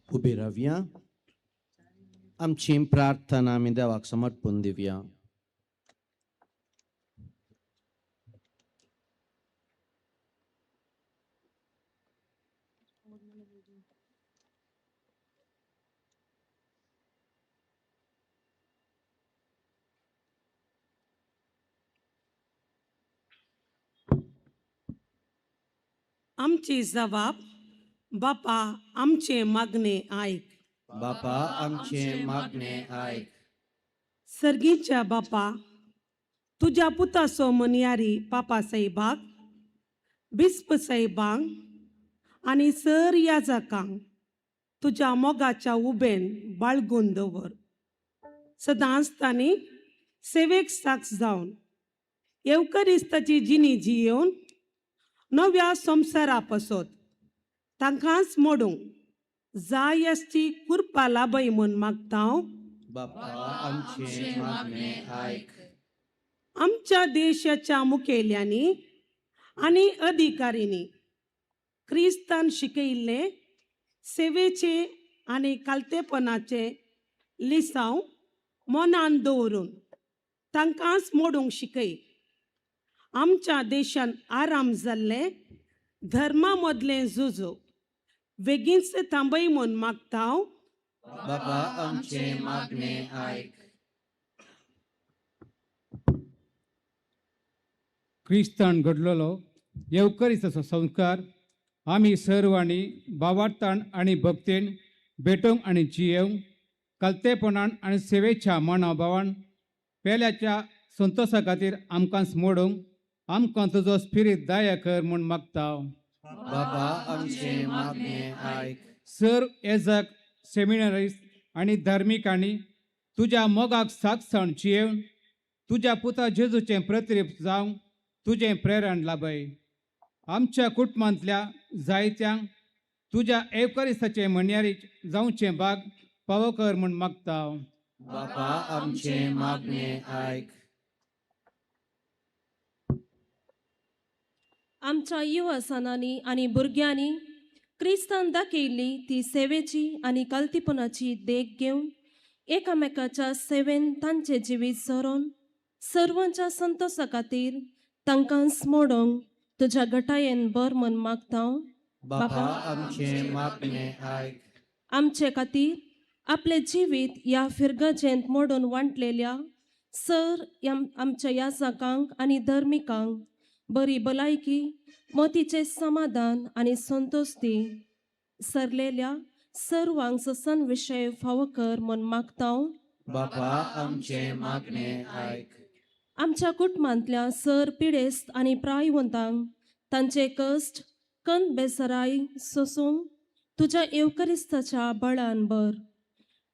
उबी रावया, आमची प्रार्थना आमी देवाक समर्पून दिवया. आमची जबाब बापा आमचे मागणे आयक. बापा आमचे मागणे आयक. सर्गीच्या बापा, तुज्या पुताचो मनयारी पापा साहेबाक, बिस्प साहेबांक आनी सर याजकांक तुज्या मोगाच्या उबेन बाळगून दवर. सदांच तांणी सेवेक साक्ष जावन येवकरिस्ताची जिणी जियेवन नव्या संवसारा पसत तांकांच मोडूंक जाय आसची कुरपा लाभय म्हूण मागता हांव. बापा आमचे मागणे आयक. आमच्या देशाच्या मुखेल्यांनी आनी अधिकाऱ्यांनी क्रिस्तान शिकयिल्लें सेवेचें आनी कालतेपणाचें लिसांव मनान दवरून तांकांच मोडूंक शिकय. आमच्या देशान आराम जाल्लें धर्मा मदलें झुजो बेगीनच थांबय म्हूण मागता हांव. बापा आमचे मागणे आयक. क्रिस्तान घडलेलो येवकरीचो संस्कार आमी सर्वांनी बावार्थान आनी भक्तेन भेटोवंक आनी जियेवंक कलतेपणान आनी सेवेच्या मनोभावान पेल्याच्या संतोशा खातीर आमकां मोडूंक आमकां तुजो स्पिरीत दया कर म्हूण मागता. बाबा आमचे मागणे आयक. सर एजक सेमिनरीज आनी धार्मिकांनी तुज्या मोगाक साक्षण जियेवन तुज्या पुता जेजूचें प्रतिरूप जावंक तुजें प्रेरण लाभय. आमच्या कुटुंबांतल्या जायत्यांक तुज्या एवकरिस्ताचे म्हणयारी जावचें भाग पावो कर म्हूण मागता. बाबा आमचे मागणे आयक. आमच्या युवसानांनी आनी भुरग्यांनी क्रिस्तान दाखयल्ली ती सेवेची आनी कल्तीपणाची देख घेवन एकामेकाच्या सेवेन तांचें जिवीत सरोवन सर्वांच्या संतोशा खातीर तांकां मोडोंक तुज्या गटायेन बर म्हूण मागता. बाबा आमचे मागणे आयक. आमचे खातीर आपलें जिवीत ह्या फिरगजेंत मोडून वांटलेल्या सर आमच्या याजकांक आनी धर्मिकांक बरी भलायकी, मतीचें समाधान आनी संतोश दी. सरलेल्या सर्वांक ससन विशय फावो कर म्हूण मागता. बाबा आमचे मागणे आयक. आमच्या कुटुंबांतल्या सर पिडेस्त आनी प्रायवंतांक तांचे कश्ट कन बेसराय सोसूंक तुज्या येवकरिस्ताच्या बळान बर.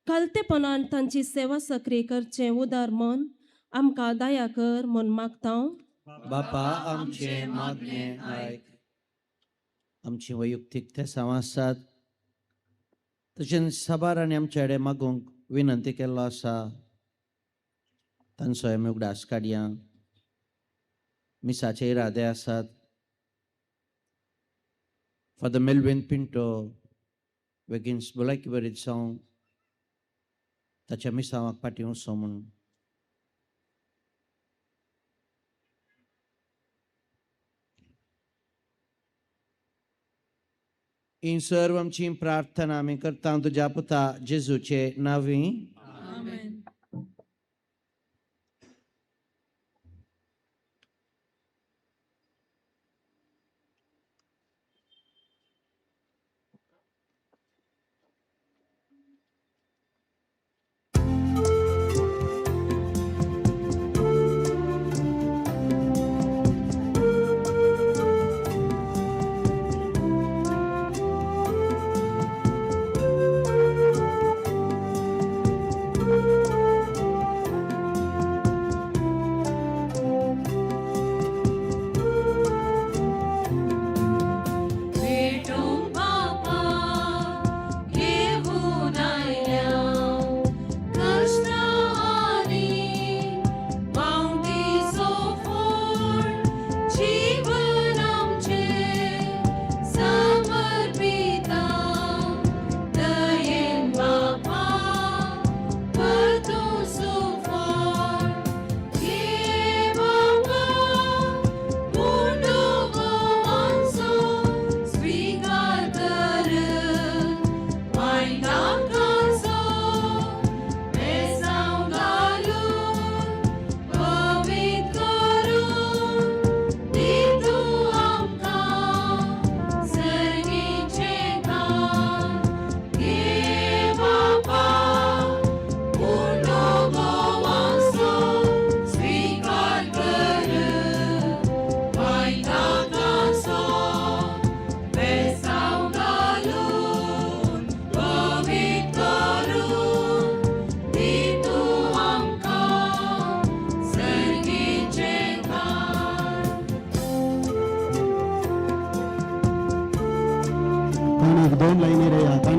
कालतेपणान तांची सेवा सक्री करचें उदार मन आमकां दया कर म्हूण मागता. बापा आमचे मागणे आयक. आमची वैयक्तीक तेसांव आसात, तशेंच साबारांनी आमच्या कडेन मागूंक विनंती केल्लो आसा, तांचो आमी उगडास काडया. मिसाचे इरादे आसात. फादर मेलवीन पिंटो बेगीन भलायकी बरी जावं, ताच्या मिसांवाक फाटीं वचो म्हूण. ही सर्व आमची प्रार्थना आमी करता तुज्या पुता जेजूचे नांवी.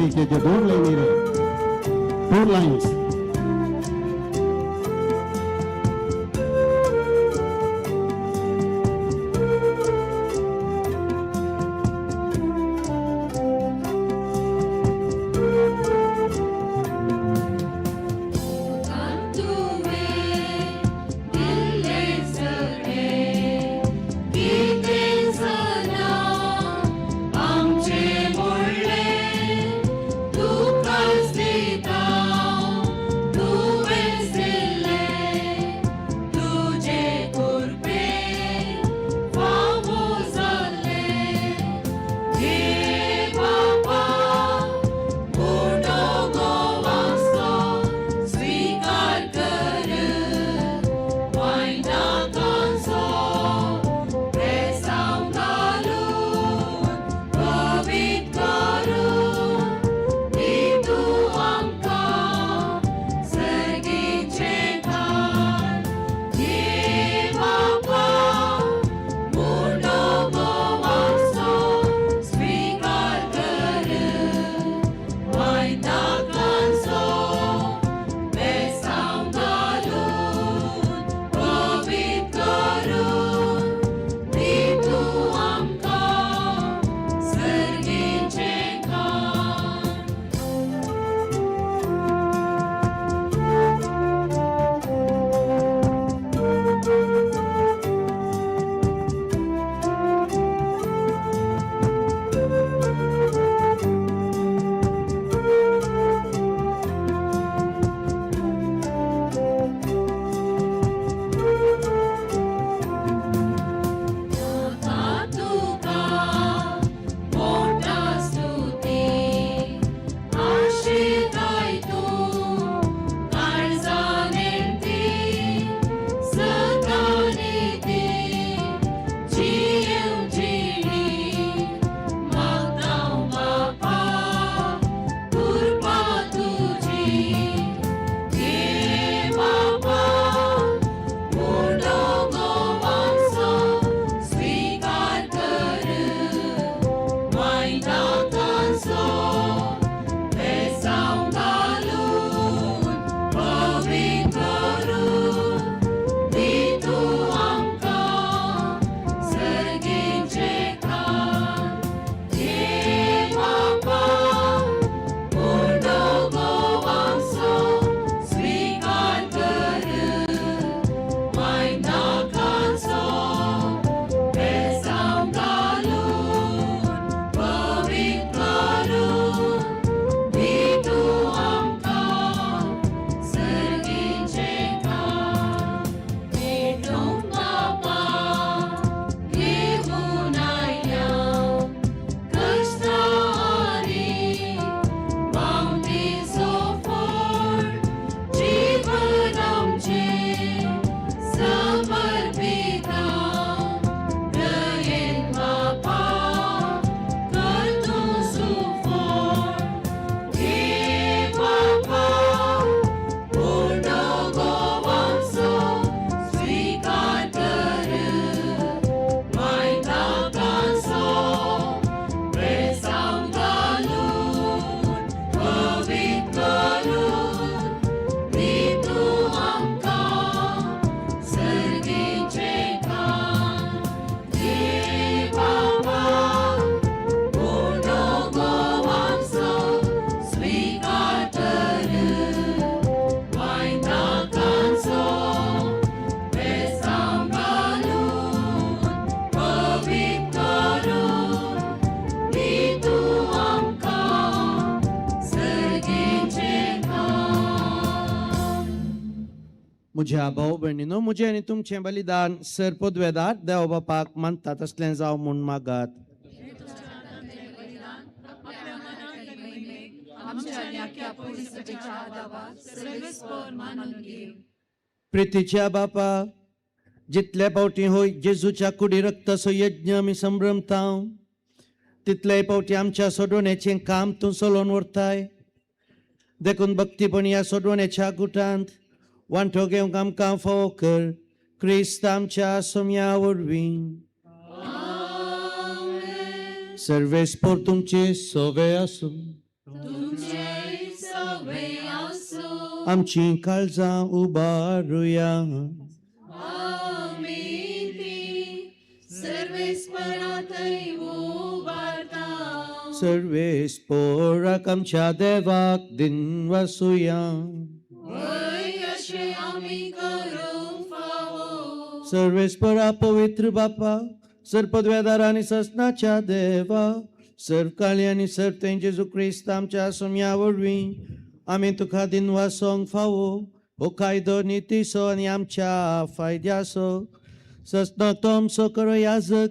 लायनीचे जे दोन लायनी रे, टू लायन्स. म्हज्या भाव भयणीनो, म्हजें आनी तुमचें बलिदान सर पदवेदार देव बापाक मानता तसलें जावं म्हूण मागात. प्रितीच्या बापा, जितले फावटी होय जेजूच्या कुडी रक्ताचो यज्ञ आमी संभ्रमता तितले फावटी आमच्या सोडवण्याचें काम तूं चलोवन व्हरताय. देखून भक्तीपणी ह्या सोडवण्याच्या गुटांत वांटो घेवंक आमकां फावो कर, क्रिस्त आमच्या सोम्या वरवीं. सर्वेस्पोर तुमचे सोवे आसूं. आमची काळजां उबारुया. सर्वेस्पोराक आमच्या देवाक दिनवासुया. सर्वेस्परा पवित्र बापा, सर्पद्वेदार आनी ससनाच्या देवा, सर्वकाली आनी सर्व थंय जेजू क्रिस्त आमच्या सोम्या वरवीं आमी तुका दिनवासोंक फावो हो कायदो नितीचो आनी आमच्या फायद्याचो ससनाक तो आमचो करो याजक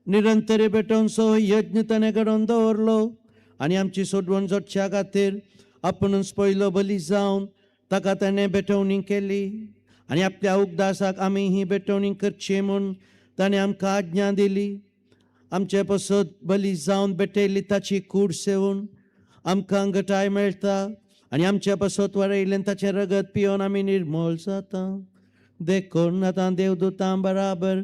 निरंतर भेटोवचो यज्ञ ताणें घडोवन दवरलो आनी आमची सोडवण जोडच्या खातीर आपुणूच पयलो बली जावन ताका ताणें भेटवणी केली आनी आपल्या उगदासाक आमी ही भेटवणी करची म्हूण ताणें आमकां आज्ञा दिली. आमचे पसत बली जावन भेटयल्ली ताची कूड सेवून आमकां घटाय मेळटा आनी आमच्या पसत वरयल्ल्यान ताचें रगत पिवन आमी निर्मूल जाता. देखून आतां देवदूतां बराबर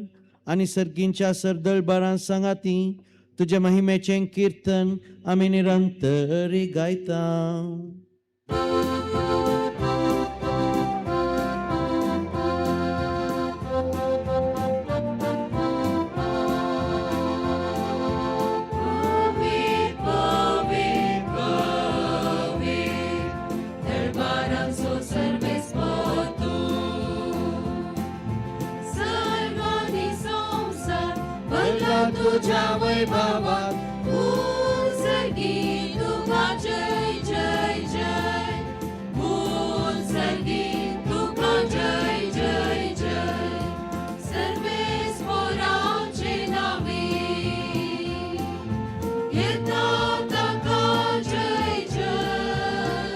आनी सर्गींच्या सरदळबारां सांगाती तुज्या महिमेचें किर्तन आमी निरंतरी गायता. तुझ्या वैभवात उत्सर्गी तुका जय जय जय, उत्सर्गी तुका जय जय जय, सर्वेस्पोराचे नावे येता ताका जय जय,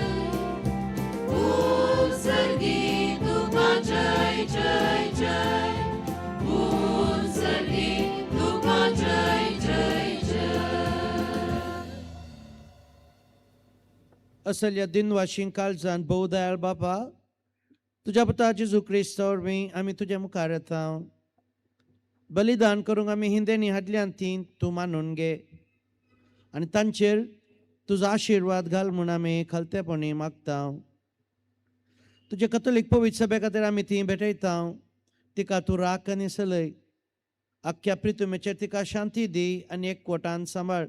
उत्सर्गी तुका जय जय जय, उत्सर्गी जय जय जय. असल्या दिनवाशीं काळजान भोव दयाळ बापा, तुज्या पुता जेजू क्रिस्ता वरवीं आमी तुज्या मुखार येता. बलिदान करूंक आमी हिंदेनी हाडल्यान ती तूं मानून घे आनी तांचेर तुजो आशिर्वाद घाल म्हूण आमी खालतेपणी मागता. तुज्या कथोलीक पवित्र सभे खातीर आमी ती भेटयता, तिका तूं राख आनी सलय. आख्ख्या प्रितुमेचेर तिका शांती दी आनी एकवटान सांबाळ.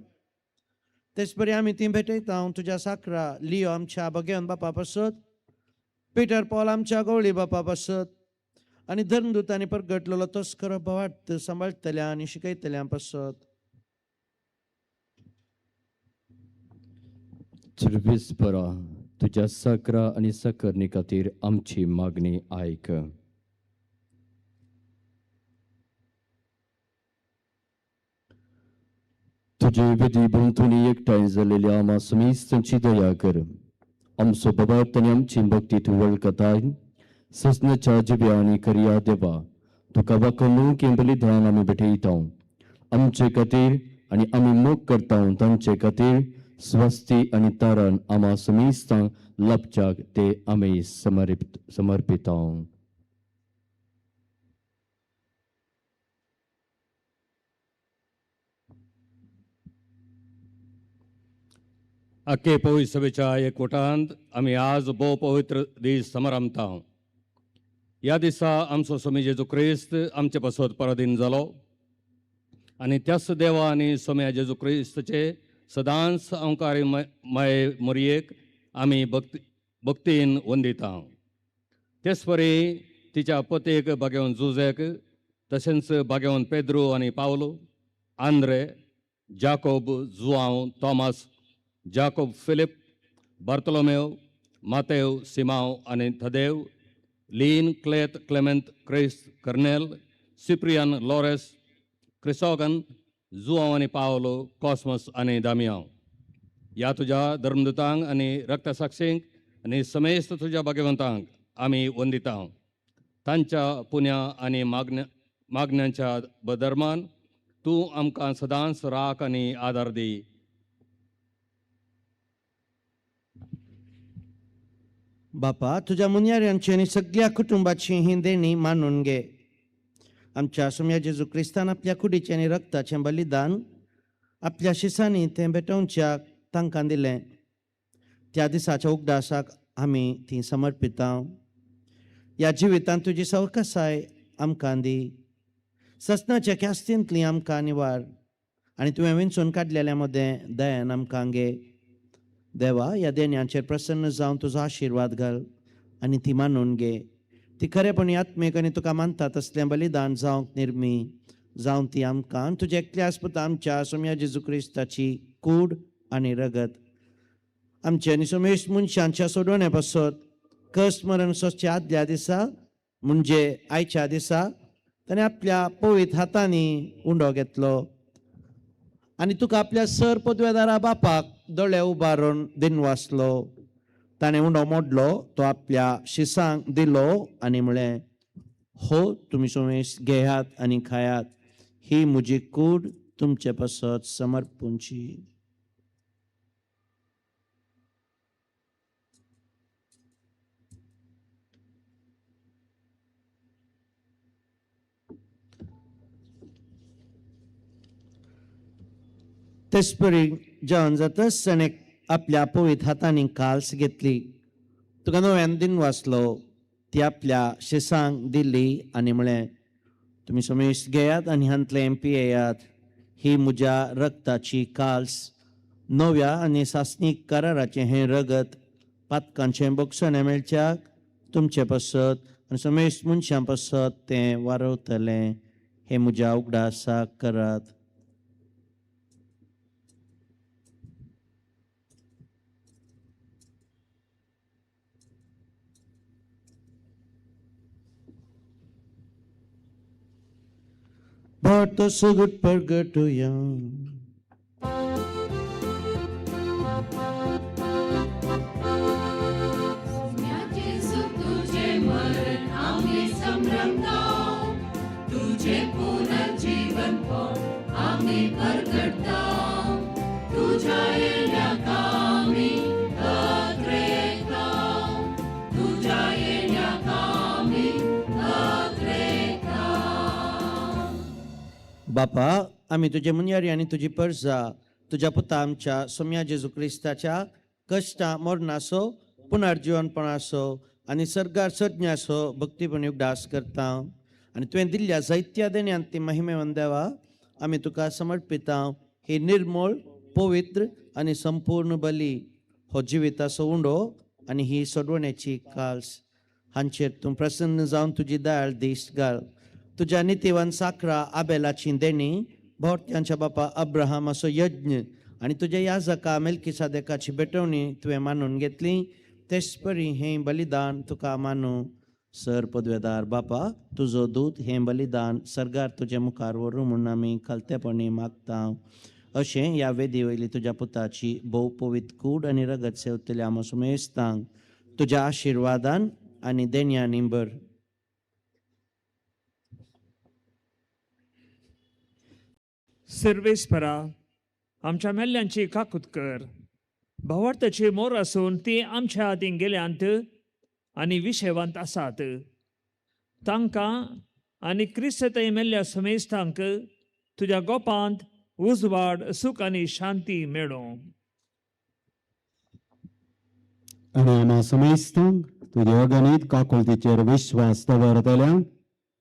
तेच परी आमी ती भेटयता तुज्या साकरा लियो आमच्या भगेवन बापा पासत, पिटर पॉल आमच्या गवळी बापा पासत आनी धर्मदूत आनी परगटलेलो तोच खरो भावार्थ सांबाळटल्या आनी शिकयतल्या पासत. सर्वेस्परा तुज्या साकरा आनी साकरणी खातीर आमची मागणी आयक. तुजे विधी भोंवतणी एकठांय जालेल्या आमा समेस्तांची दया कर. आमचो बाबा आनी आमची भक्ती तूं वळखताय. सजनाच्या जिव्या आनी करया देवा, तुका वाकणूक हें बलिदान आमी भेटयता. आमचे खातीर आनी आमी मोग करता तांचे खातीर स्वस्ती आनी तारण आमा समेस्तांक लाभच्याक ते आमी समर्पिता. आखे पवित्र सभेच्या एकवटांत आमी आज भोव पवित्र दीस समारंभता. ह्या दिसा आमचो स्वामी जेजू क्रिस्त आमचे पासत पराधीन जालो आनी त्याच देवा आनी स्वामी जेजू क्रिस्तचे सदांच अंकारी माये मोरयेक आमी भक्तीन वंदिता. तेच परी तिच्या पतीक भाग्यवन जुजेक, तशेंच भाग्यवन पेद्रू आनी पावलो, Andre, Jacob, Joao, Thomas, Jacob, Philip, Bartolomeo, Mateo, Simao आनी Tadeo, Leon, Clet, Clement, Christ, Cornel, Cyprian, Lawrence, Chrysogon, Joao आनी पावलो, कॉस्मस आनी दामियांव. ह्या तुज्या धर्मदूतांक आनी रक्तसाक्षींक आनी समेस्त तुज्या भाग्यवंतांक आमी वंदिता. तांच्या पुण्या आनी मागण्यांच्या बदर्मान तूं आमकां सदांच राख आनी आदार दी. बापा, तुज्या मुनयाऱ्यांची आनी सगळ्या कुटुंबाची ही देणी मानून घे. आमच्या सोम्या जेजू क्रिस्तान आपल्या कुडीचें आनी रक्ताचें बलिदान आपल्या शिसांनी तें भेटोवच्याक तांकां दिलें. त्या दिसाच्या उगडासाक आमी ती समर्पिता. ह्या जिवितांत तुजी सवकसाय आमकां दी, ससनाच्या ख्यास्तींतली आमकां निवार आनी तुवें विंचून काडलेल्या मदें दयान आमकां घे. देवा, ह्या देण्यांचेर प्रसन्न जावन तुजो आशिर्वाद घाल आनी ती मानून घे. ती खरेपणी आत्मीक आनी तुका मानता तसलें बलिदान जावंक निर्मी जावन ती आमकां तुज्या एकल्याच पुता आमच्या सोम्या जेजू क्रिस्ताची कूड आनी रगत आमच्या आनी समेश मनशांच्या सोडवणे पासत कश्ट मरण सोंसच्या आदल्या दिसा म्हणजे आयच्या दिसा ताणें आपल्या पवित्र हातांनी उंडो घेतलो आनी तुका आपल्या सर पदवेदारा बापाक दोळे उबारून दिनवासलो. ताणें उंडो मोडलो, तो आपल्या शिसांक दिलो आनी म्हळें, हो तुमी समेश घेयात आनी खायात, ही म्हजी कूड तुमचे पासत समर्पूंची. तेचपरी जेवण जातच ताणें आपल्या पवित्र हातांनी काल्स घेतली, तुका नव्यान दिनवासलो, ती आपल्या शिसांक दिली आनी म्हळें, तुमी समेश घेयात आनी हांतलें पियेयात, ही म्हज्या रगताची काल्स, नव्या आनी सासणीक कराराचें हें रगत पातकांचें बोगसणें मेळच्याक तुमचे पासत आनी समेश मनशां पासत तें वारवतलें. हें म्हज्या उगडासाक करात. Porto sugut pergatuya. Gesù तुझे मरण आम्ही संभ्रमतो, तुझे पुनर्जीवन पण आम्ही परगटतो, तुझ्या येण्याक आम्ही अग्रेतो, तुझ्या येण्याक आम्ही अग्रेतो. बापा, आमी तुजे मुनयारी आनी तुजी परजा तुज्या पुता आमच्या सोम्या जेजू क्रिस्ताच्या कश्टां मरणाचो पुनर्जिवनपणाचो आनी सर्गार सज्ञाचो भक्तीपणी उगडास करता आनी तुवें दिल्ल्या जायत्या देण्यांत ती महिमेवन देवा आमी तुका समर्पिता. ही निर्मळ पवित्र आनी संपूर्ण बली, हो जिविताचो उंडो आनी ही सोडवण्याची काल्स हांचेर तूं प्रसन्न जावन तुजी दयाळ दिश्ट घाल. तुज्या नितीवान साकरा आबेलाची देणी, भोवत्यांच्या बापा अब्राहमाचो यज्ञ आनी तुज्या याजका मेलकीसादेकाची भेटवणी तुवें मानून घेतली, तेच परी हें बलिदान तुका मानू. सर पदवेदार बापा, तुजो दूत हें बलिदान सर्गार तुजे मुखार व्हरूं म्हूण आमी खालतेपणी मागता. अशें ह्या वेदी वयली तुज्या पुताची भोव पवित्र कूड आनी रगत सेवतल्या आमच्या सुमेस्तांक तुज्या आशिर्वादान आनी देण्यांनी भर. सर्वेस्परा, आमच्या मेल्ल्यांची काकूत कर. भावार्थाची मोर आसून ती आमच्या आदीं गेल्यांत आनी विशेवांत आसात. तांकां आनी क्रिस्तय मेल्ल्या समेस्तांक तुज्या गोपांत उजवाड, सूख आनी शांती मेळों. आनी आमा समेस्तांक तुज्या अगणीत काकुळतीचेर विश्वास दवरतल्यांक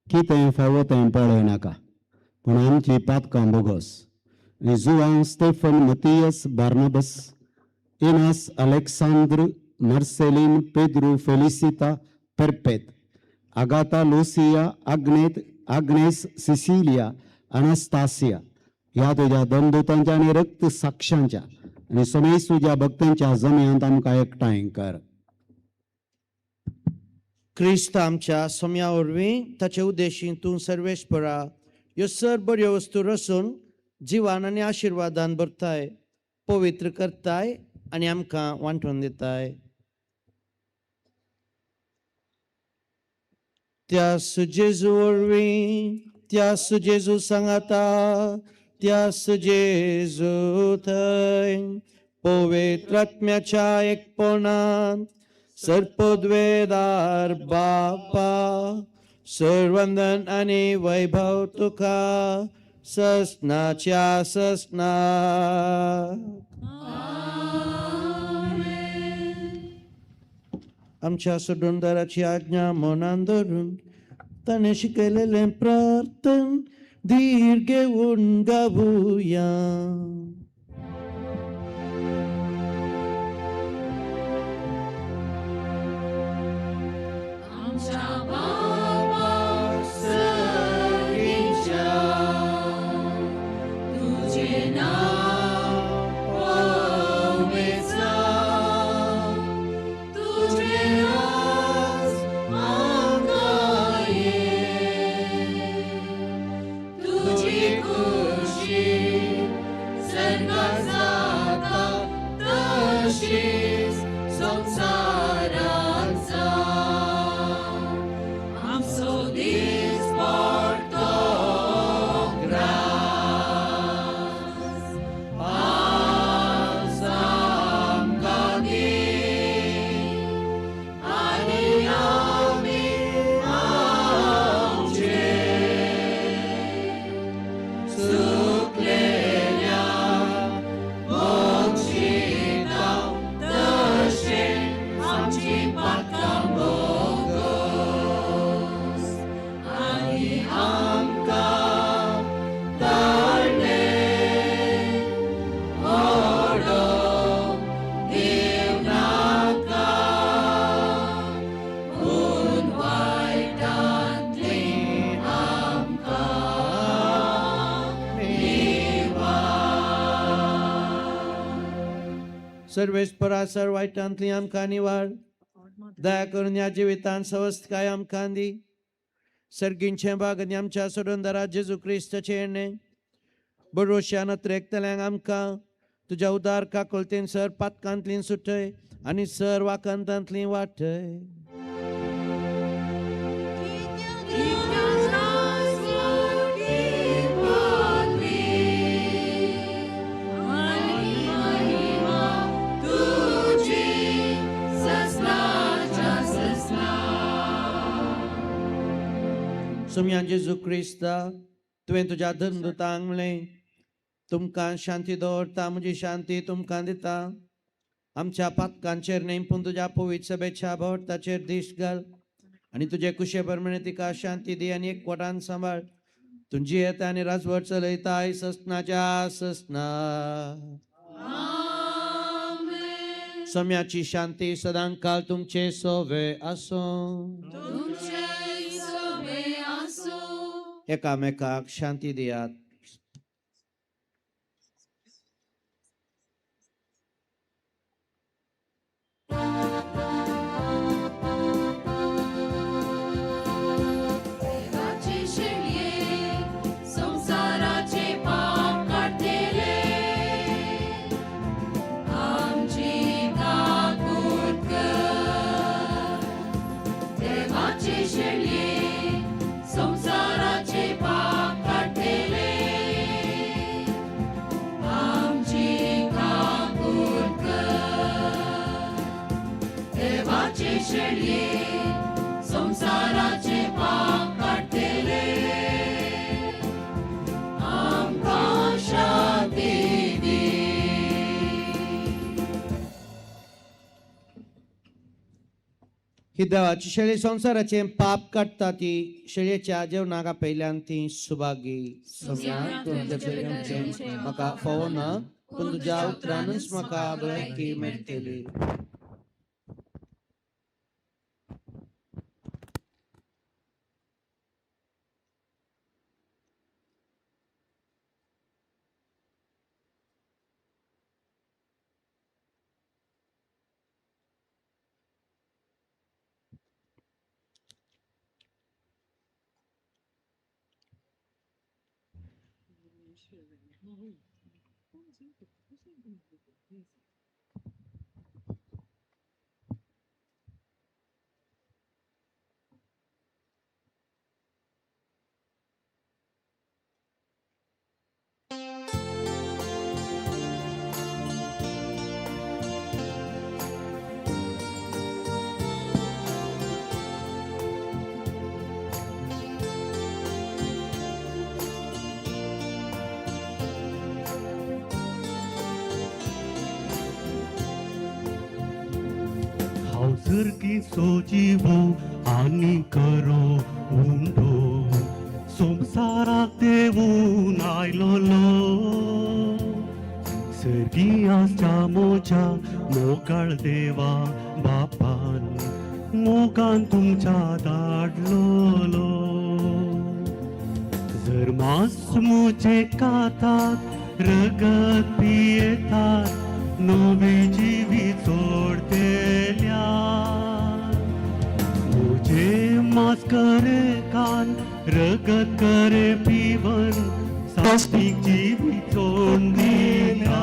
कितें फावो तें पळयनाका, पूण आमची पातकां बोगस. आनी Joao, Stephen, Mathias, Barnabas, Enos, Alexandre, Marcelin, Pedro, Felicita, Perpet, Agatha, Lucia, Agnet, Agnes, Cecilia, Anastasia ह्या तुज्या दमदूतांच्या आनी रक्त साक्षांच्या आनी समेस्त तुज्या भक्तांच्या जम्यांत आमकां एकठांय कर. क्रिस्त आमच्या सोम्या वरवीं ताचे उद्देशी तूं सर्वेस्परा ह्यो सर बऱ्यो वस्तू रसून जिवान आनी आशिर्वादान भरताय, पवित्र करताय आनी आमकां वांटून दिताय. त्या जेजू वरवीं, त्या जेजू सांगाता, त्या जेजू थंय पवित्र आत्म्याच्या एकपणान सर्पद्वेदार बापा सर्वंदन आनी वैभव तुका ससनाच्या ससना. आमेन. आमच्या सोडूनदाराची आज्ञा मनान धरून ताणें शिकयलेलें प्रार्थन धीर घेवन गावुया. आमच्या बाबा सर्गीच्या, तुजें नांव पवित्र जावं, तुजें राज आमकां ये, तुजी खुशी सर्गात जाता तशीच संवसारांत जावं. आमचो दीस पडतो ग्रास आज आमकां दी, आनी आमी आमचे चुकलेल्यांक बक्षिता तशें आमची पातकां बोगस, आनी आमकां ताळणेंत ओडोवंक दिवं नाका, पूण वायटांतली आमकां निवार. सर्वेस्परा सर वायटांतली आमकां निवार, दया करून ह्या जिवितांत सवस्तकाय आमकां दी. सर्गींचें भाग आनी आमच्या सोडूनदारा जेजू क्रिस्ताचें येणें बरोश्यान अत्रेकतल्यांक आमकां तुज्या उदार काकुळतेन सर पातकांतली सुटय आनी सर वाकांतांतली वाटय. आनी महिमा तुजी ससनाच्या ससना. सोम्या जेजू क्रिस्ता, तुवें तुज्या धर्मदूतांक म्हणलें, तुमकां शांती दवरता, म्हजी शांती तुमकां दिता. आमच्या पातकांचेर न्हय पूण तुज्या पवित्र सभेच्या भोवताचेर दीस घाल आनी तुजे कुशे प्रमाणे तिका शांती दी आनी एकवटान सांबाळ. तुजी येता आनी राजवट चलयता ससनाच्या ससना. सम्याची शांती सदांकाल तुमचे सोवे आसूं. तुमचे सोवे आसूं. एकामेकाक शांती दियात. देवाचे शेळये संवसाराचे पाप काडटले, आमची काकूट कर. देवाचे शेळये संवसाराचे पाप काडटले, आमची काकूट कर. देवाचे शेळये संवसाराचे पाप काडटले, आमकां शांती दी. ही देवाची शेळी संवसाराचें पाप काडटा ती शेळयेच्या जेवणाक आपयल्यान ती सुभागी. सम्या तुमच्या जेवणाचें म्हाका फावो ना, पूण तुज्या उतरानूच म्हाका भलायकी मेळटली. हांव सर्गीचो जिवो आनी करो उंडो संवसाराक देवून आयलोलो सर्गी आसच्या म्हज्या मोगाळ देवा बापान मोगान तुमच्या धाडलोलो जर मास मुझे खातात रगत पियेतात नवी जिवी सोडतेल्या मुझे मास करे कान रगत करे पिवन सात्विक जिवी सोड दिल्या.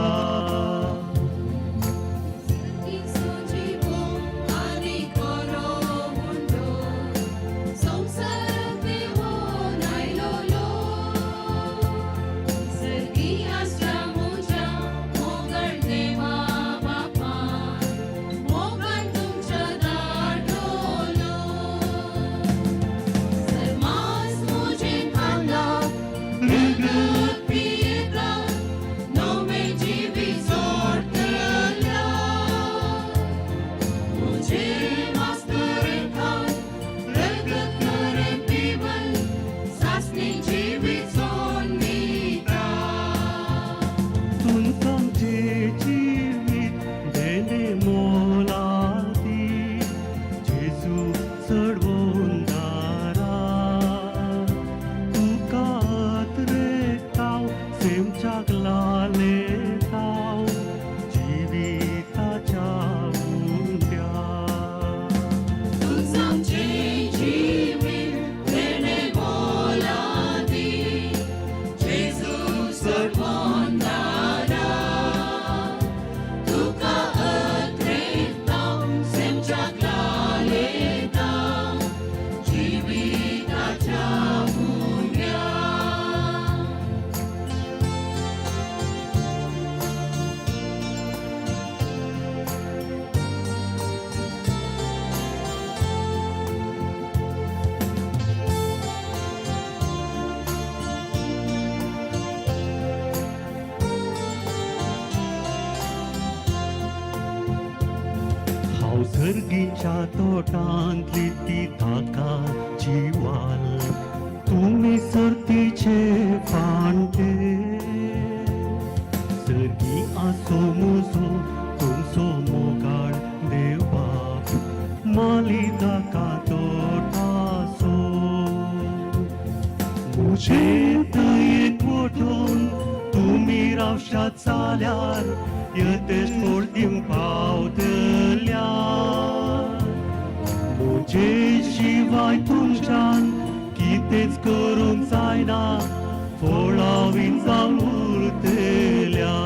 सर्गीच्या तोटांतली ती ताकाची वाल तुमी सर्तीचे फांटे सर्गी आसो मुजो तुमचो मोगाळ देवबाप माली ताका तोटासो मुझे दयेक वटून तुमी रावशात जाल्यार यतेश फोड दिवंक पावतल्या मुझे शिवाय तुमच्यान कितेंच करूंक जायना फळावीन जावन उरतल्या.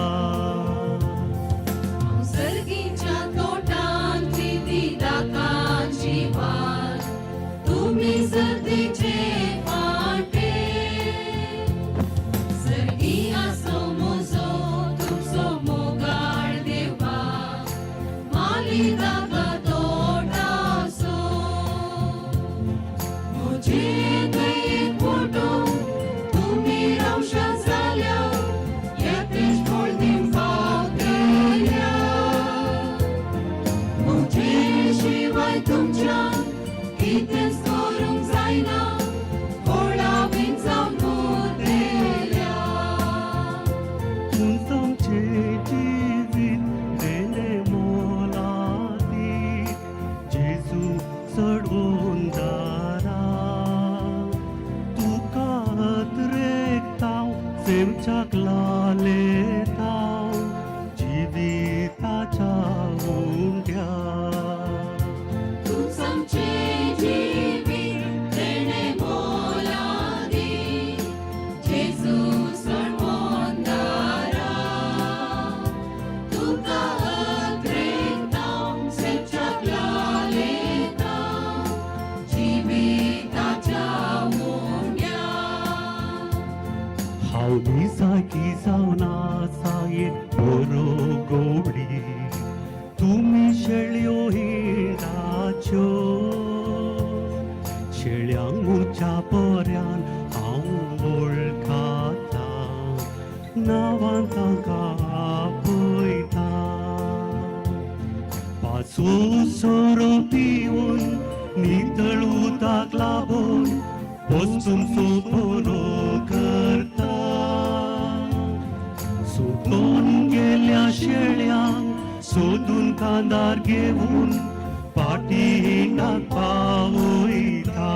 सर्गीच्या तोटांतली ती दाकाची वाल तुमी सर्दीचे फांटे सर्गी आसो मुजो तुमचो मोगाळ देवा माली दाका तोटासो मुझे दयेक वटून तुमी रावशात जाल्यार येतेश फळ दिवंक पावतल्या मुझे शिवाय तुमच्यान कितेंच करूंक जायना फळावीन जावन उरतल्या. तुमचे जिवीत देणे मोलादीक जेजू चडवून दारा तुका अत्रेकताव सेमच्याक लालेताव जिविताच्या उंड्या तूं आमचें जिवीत पाचवो सोरो पिवन नितळ उदक लाबोवन वस्तूंचो बरो करता. सुकोन गेल्या शेळ्यांक सोदून कांदार घेवन पाटी हिंडाक पावयता.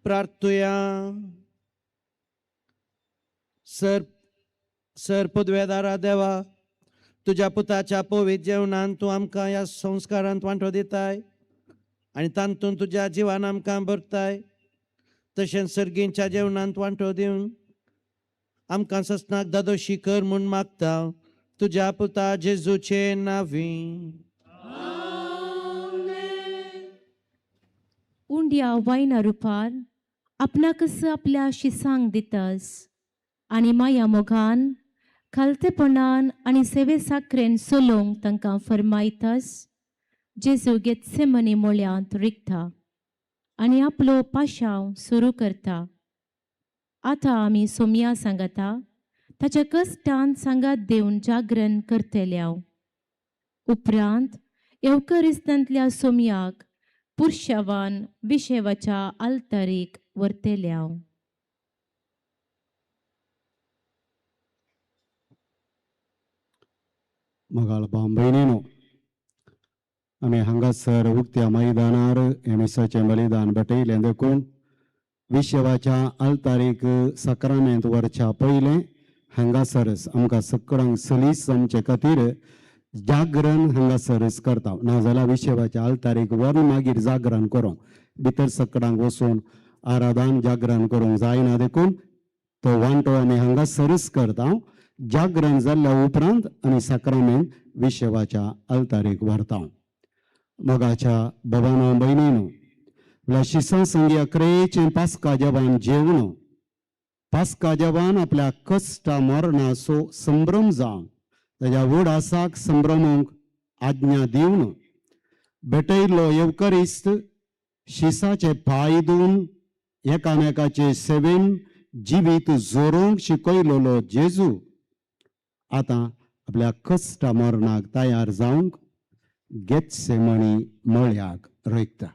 प्रार्थुया. सर सर पदवेदारा देवा, तुज्या पुताच्या पवित्र जेवणान तूं आमकां ह्या संस्कारांत वांटो दिताय आनी तातूंत तुज्या जिवान आमकां भरताय. तशेंच सर्गींच्या जेवणांत वांटो दिवन आमकां ससनाक दादोशी कर म्हूण मागता तुज्या पुता जेजूचे नांवी. उंड्या वायना रुपार आपणाकच आपल्या शिसांक दितास आनी माया मोगान खालतेपणान आनी सेवे साकरेन सोलोवंक तांकां फरमायतास. जेजू गेत्सेमनी मोळ्यांत रिगता आनी आपलो पाशांव सुरू करता. आतां आमी सोमया सांगता ताच्या कश्टान सांगात देवन जागरण करतल्या. उपरांत येवकरिस्तांतल्या सोमयाक पुरशावान विशेवाच्या आल्तारीक व्हरतल्या. मगाळ भाव भयणीनो, आमी हांगासर उक्त्या मैदानार हे मिसाचें बलिदान भेटयलें देखून विशेवाच्या आल्तारीक साक्रामेंत व्हरच्या पयलें हांगासरच आमकां सगळ्यांक सलीस आमचे खातीर जागरण हांगासरच करता. नाजाल्यार विशेवाच्या आल्तारीक व्हरून मागीर जागरण करूंक भितर सगळ्यांक वचून आराधन जागरण करूंक जायना देखून तो वांटो आमी हांगासरच करता. जागरण जाल्ल्या उपरांत आमी साक्रामेंत विशेवाच्या आल्तारीक व्हरता. मोगाच्या बाबानो भयणीनो, आपल्या शिसां संगी अकरेचें पास्का जेवण जेवण पास्का जेवण आपल्या कश्टा मरणाचो संभ्रम जावन ताज्या व्हड आसाक संभ्रमूंक आज्ञा दिवन भेटयल्लो येवकरिस्त शिसाचे पांय धुवन एकामेकाचे सेवेन जिवीत जोरोवंक शिकयलेलो जेजू आतां आपल्या कश्टा मरणाक तयार जावंक गेत्सेमणी मळ्याक रोयता.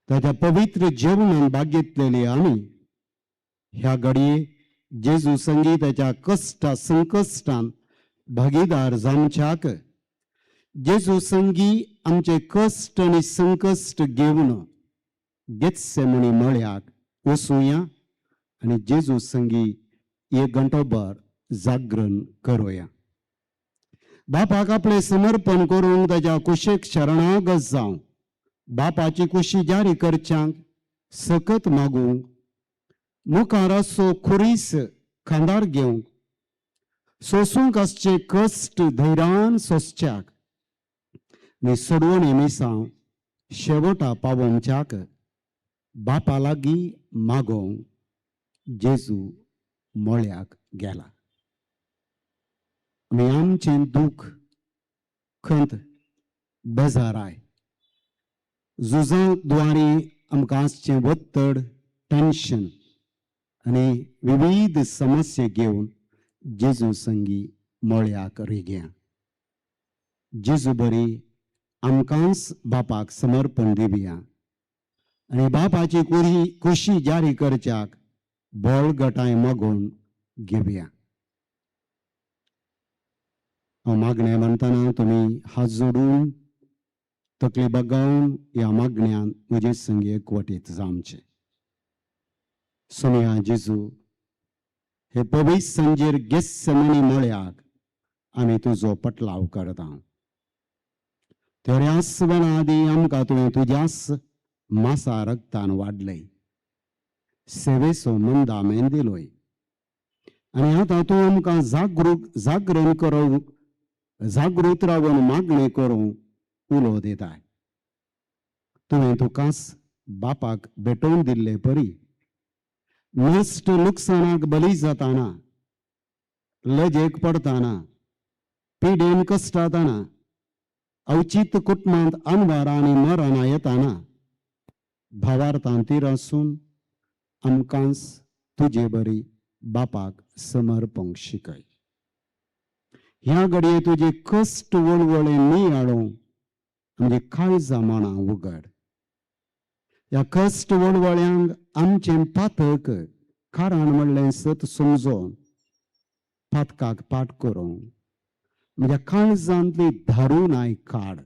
ताच्या पवित्र जेवणान भाग घेतलेली आमी ह्या घडये जेजू संगी ताच्या कश्टा संकश्टान भागीदार जावच्याक जेजू संगी आमचे कश्ट आनी संकश्ट घेवन गेत्सेमणी मळ्याक वचुया आनी जेजू संगी एक घंटोभर जागरण करुया. बापाक आपलें समर्पण करूंक ताच्या कुशीक शरणागत जावं बापाची कुशी जारी करच्यांक सकत मागूंक मुखार आसचो खुरीस खांदार घेवंक, सोसूंक आसचे कश्ट धैर्यान सोंसच्याक आनी सोडवणी मिसांव शेवटा पावोवच्याक बापा लागीं मागोवंक जेजू मळ्याक गेला. आमी आमचें दूख, खंत, बेजाराय, झुजां द्वारे आमकां आसचें वत्तड, टेन्शन आनी विविध समस्या घेवन जेजू संगी मळ्याक रिग्या. जेजू बरी आमकांच बापाक समर्पण दिवया आनी बापाची कुशी जारी करच्याक बळगटाय मागून घेवया. हांव मागणें म्हणटना तुमी हात जोडून तकली बगावन ह्या मागण्यान म्हजे संगी एकवटीत जावचें. सोनिया जेजू, हे पवित्र सांजेर गेस्समनी मळ्याक आमी तुजो पटलाव करता. थोड्याच वेळा आदीं आमकां तुवें तुज्याच मासा रगतान वाडलय, सेवेचो मंदामेन दिलोय आनी आतां तूं आमकां जागरण करूंक, जागृत रावन मागणें करूंक उलो दिताय. तुवें तुकाच बापाक भेटोवन दिल्ले परी नश्ट लुकसाणाक बली जाताना, लजेक पडताना, पिडेन कश्टाताना, अवचीत कुटुंबांत अनवार आनी मरणां येताना भावार्थान तिरासून आमकांच तुजे बरी बापाक समर्पण शिकय. ह्या घडये तुजे कश्ट वळवळे नियाळूंक आमगे काळजा मनां उगड. ह्या कश्ट वळवळ्यांक आमचें पातक कारण म्हणलें सत समजोन पातकाक पाठ करूंक म्हज्या काळजांतली धारुणाय काड.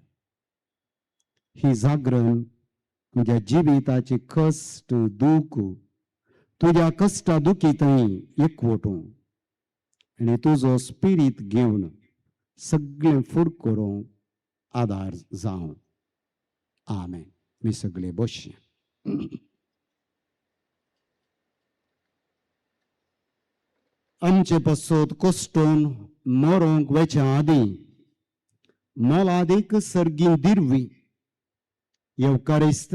ही जागरण म्हज्या जिविताची कश्ट दूख तुज्या कश्टा दुखी थंय एकवटूं आनी तुजो स्पिरीत घेवन सगळें फुड करूंक आदार जावं. आमेन. मी सगळे बसया. आमचे पासत कश्टून मरोंक वेच्या आदीं मोलादीक सर्गीं दिरवी येवकारिस्त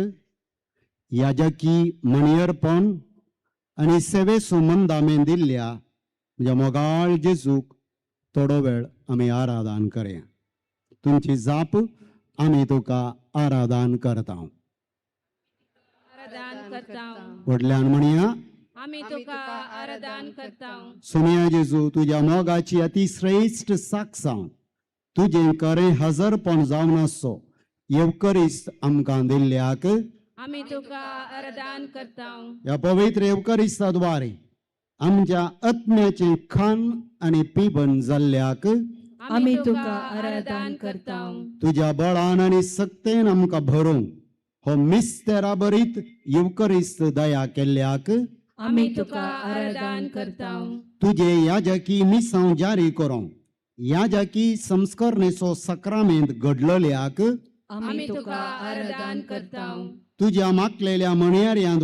याजकी मणयर्पण आनी सेवेसो मंदामेन दिल्ल्या म्हज्या मोगाळ जेजूक थोडो वेळ आमी आराधन करया. तुमची जाप आमी तुका आराधन करता. व्हडल्यान म्हणया, आमी तुका आराधन करता. सोनिया जेजू, तुज्या मोगाची अतिश्रेश्ठ साक्षां तुजें खरें हजरपण जावन आसचो येवकरिस्त आमकां दिल्ल्याक आमी तुका आराधन करता. ह्या पवित्र येवकरिस्ता द्वारे आमच्या आत्म्याचें खान आनी पिबन जाल्ल्याक आमी तुका आराधन करता. तुज्या बळान आनी सक्तेन आमकां भरूंक हो मिस्तेरा बरीत येवकरिस्त दया केल्ल्याक आमी तुका आराधन करता. तुजे याजकी मिसांव जारी करूंक याजकी संस्करणेचो सक्रामेंत घडलेल्याक आमी तुका आराधन करता. तुज्या मागलेल्या म्हणयाऱ्यां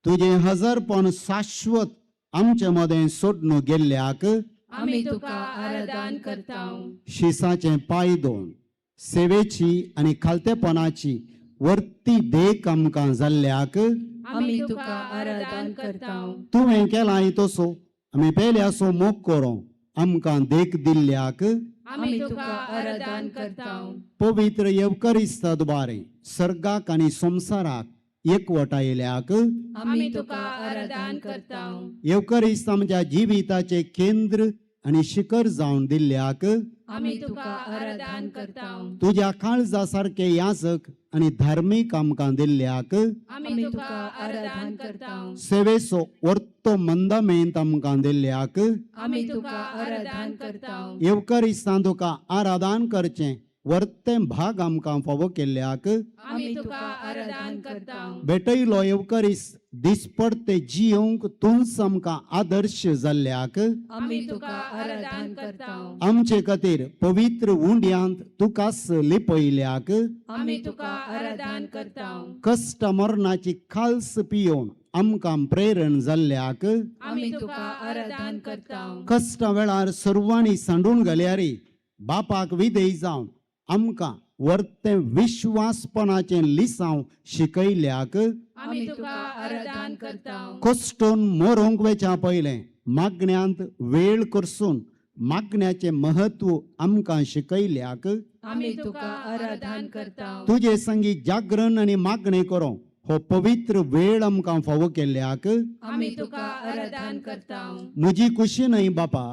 तुजें हजरपण शाश्वत आमचे मदें सोडून गेल्ल्याक आमी तुका आराधन करता. शिसाचें पांय दोन सेवेची आनी खालतेपणाची वर्ती देख आमकां जाल्ल्याक आमी तुका आराधन करता. तुवें केलां तसो आमी पेल्याचो मोग करूंक आमकां देख दिल्ल्याक आमी तुका आराधन करता. पवित्र येवकरिस्ता द्वारे सर्गाक आनी संवसाराक एकवटायल्याक आमी तुका आराधन करता. येवकरिस्त आमच्या जिविताचें केंद्र आनी शिखर जावन दिल्ल्याक आमी तुका आराधन करता. तुज्या काळजा सारके याजक आनी धार्मीक आमकां दिल्ल्याक आमी तुका आराधन करता. सेवेचो वर्तो मंदमेंत आमकां दिल्ल्याक आमी तुका आराधन करता. येवकरिस्तान तुका आराधन करचें वर्तें भाग आमकां फावो केल्ल्याक आमी तुका आराधन करता. भेटयलो येवकरिस्त दिसपडते जियोंक तूंच आमकां आदर्श जाल्ल्याक आमी तुका आराधन करता. आमचे खातीर पवित्र उंड्यांत तुकाच लिपयल्याक आमी तुका आराधन करता. कश्ट मरणाची खाल्स पियोवन आमकां प्रेरण जाल्ल्याक आमी तुका आराधन करता. कश्टा वेळार सर्वांनी सांडून घाल्यारी बापाक विधेय जावन आमकां वर्तें विश्वासपणाचें लिसांव शिकयल्याक आमी तुका आराधन करता. कश्टून मरोंक वेच्या पयलें मागण्यांत वेळ करसून मागण्याचें महत्व आमकां शिकयल्याक आमी तुका आराधन करता. तुजे संगी जागरण आनी मागणें करूंक हो पवित्र वेळ आमकां फावो केल्ल्याक आमी तुका आराधन करता. म्हजी खुशी न्हय बापा,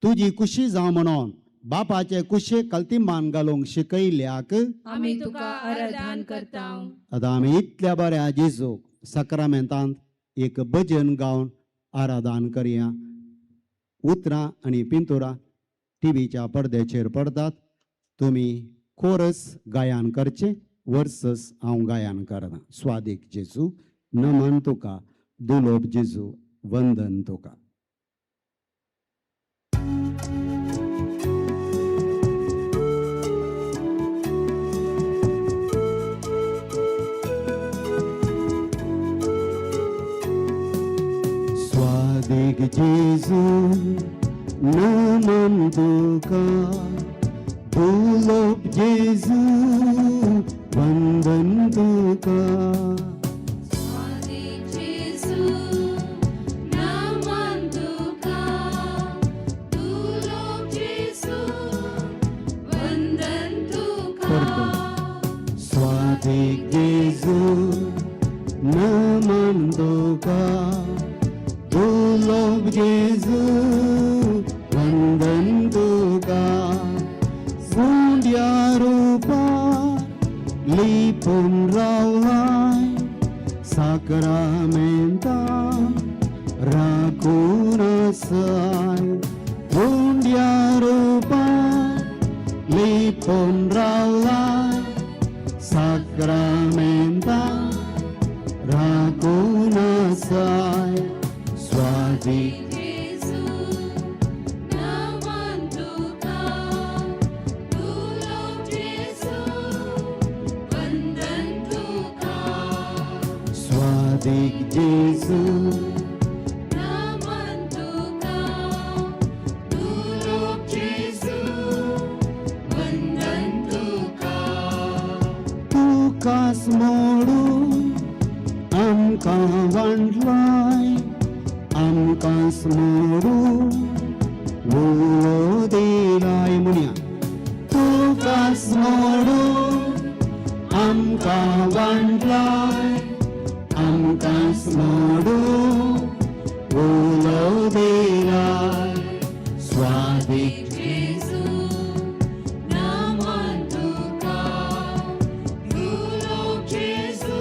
तुजी खुशी जावं म्हणून बापाचे कुशे कल्तिमान घालूंक शिकयल्याक आमी तुका आराधन करता. आतां आमी इतल्या बऱ्या जेजूक साक्रामेंतांत एक भजन गावन आराधन करया. उतरां आनी पिंतुरां टिवीच्या पडद्याचेर पडतात. तुमी कोरस गायन करचें, वर्सस हांव गायन करना. स्वादीक जेजू, नमन तुका, दुलोब जेजू, वंदन तुका. स्वादीक जेजू, नमन तुका, दुलोब जेजू, वंदन तुका. स्वादीक जेजू, नमन तुका, दुलोब जेजू, वंदन तुका. स्वादीक जेजू, नमन तुका, दुलोब जेजू, वंदन तुका. गुंड्या रुपा लिपून रावलाय, साक्रामेंता राखून आसाय. गुंड्या रुपा लिपून रावलाय, साक्रामेंता राखून आसाय. स्वादीक जेजू, नमन तुका, दुलोब जेजू, वंदन तुका. स्वादीक जेजू, नमन तुका, दुलोब जेजू, वंदन तुका. तुकास मोडून आमकां वांटलाय, आमकां मोडून उलो दिलाय. म्हणया, तुकास मोडून आमकां वांटलाय, आमकां मोडून उलो दिलाय. स्वादीक जेजू, नमन तुका, दुलोब जेजू,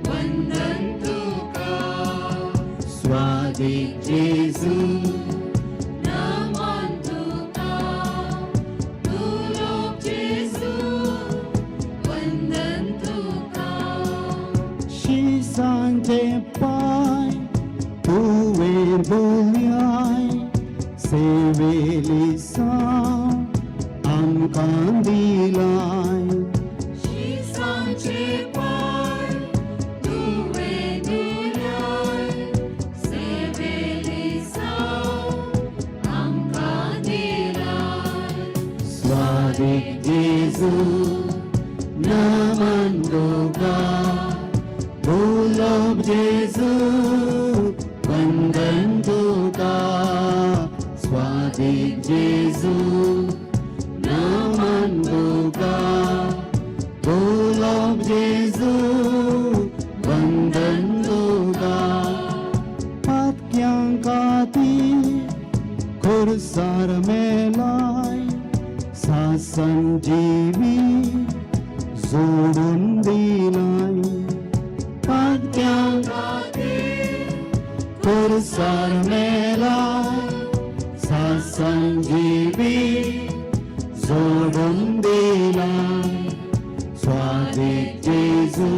वंदन तुका. स्वादीक जेजू, नमन तुका, दुलोब जेजू, वंदन तुका. शिसांचे पांय तुवें बोलयाय, सेवेली साव आमकां दिलाय. शिसांचे पांय तुवें धुल्याय, सेवेली साव आमकां दिलाय. स्वादीक जेजू, नमन तुका, दुलोब जेजू, वंदन तुका. स्वादीक जेजू, नमन तुका, दुलोब जेजू, वंदन तुका. पातक्यां खातीर खुर्सार मेलाय, सासन जिवी जोडून दिलाय. पातक्यां खातीर खुर्सार मेलाय, सासन जिवी जोडून दिलाय. स्वादीक जेजू,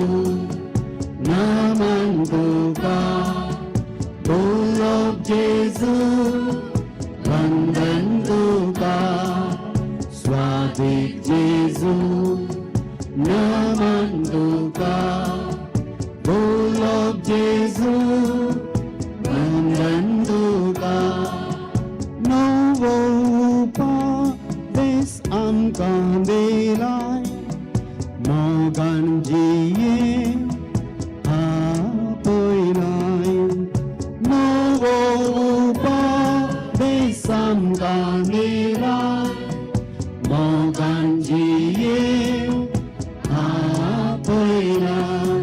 नमन तुका, दुलोब जेजू, वंदन तुका. स्वादीक जेजू, नमन तुका, दुलोब जेजू, तुपा बेसामकां दिलाय मोगान जिये आपयलाय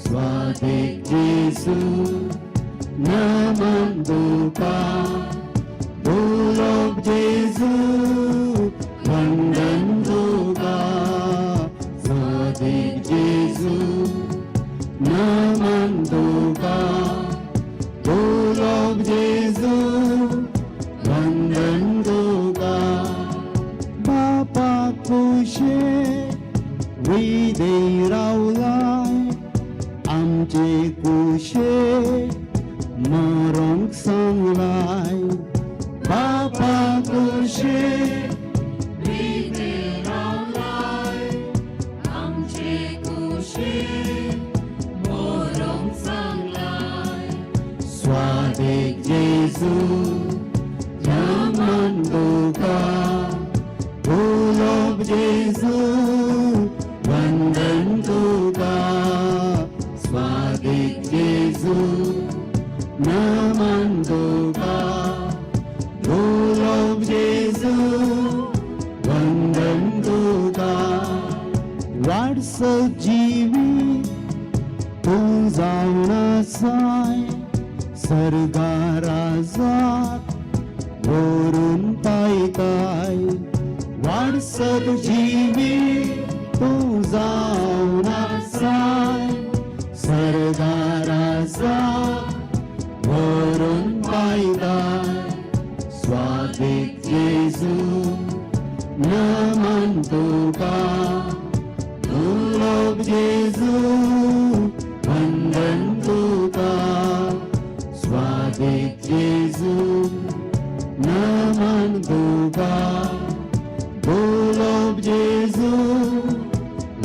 स्वादेक जेजू नमन तुका उलोवप जेजू वंदन तुका स्वादेक जेजू नमन तुका उलोवप जेजू वंदन तुका बापा कुशे विदे रावलाय आमचे कुशे मरोंक सांगलाय बापा कुशे विदे रावलाय आमचे कुशे मोरोंक सांगलाय स्वादेक जेजू नमन तुका उलोवप जेजू वंदन तुका स्वादेक जेजू नमन तुका उलोवप जेजू वंदन तुका वाडसो जिवी तूं जावन आसाय सर्गाराजाक व्हरून पायताय वाडसत जिवी तूं जावन आसाय सर्गाराजाक व्हरून पायताय स्वादेक जेजू नमन तुका उलोवप जेजू वंदन तुका स्वादेक जेजू नमन तुका उलोवप जेजू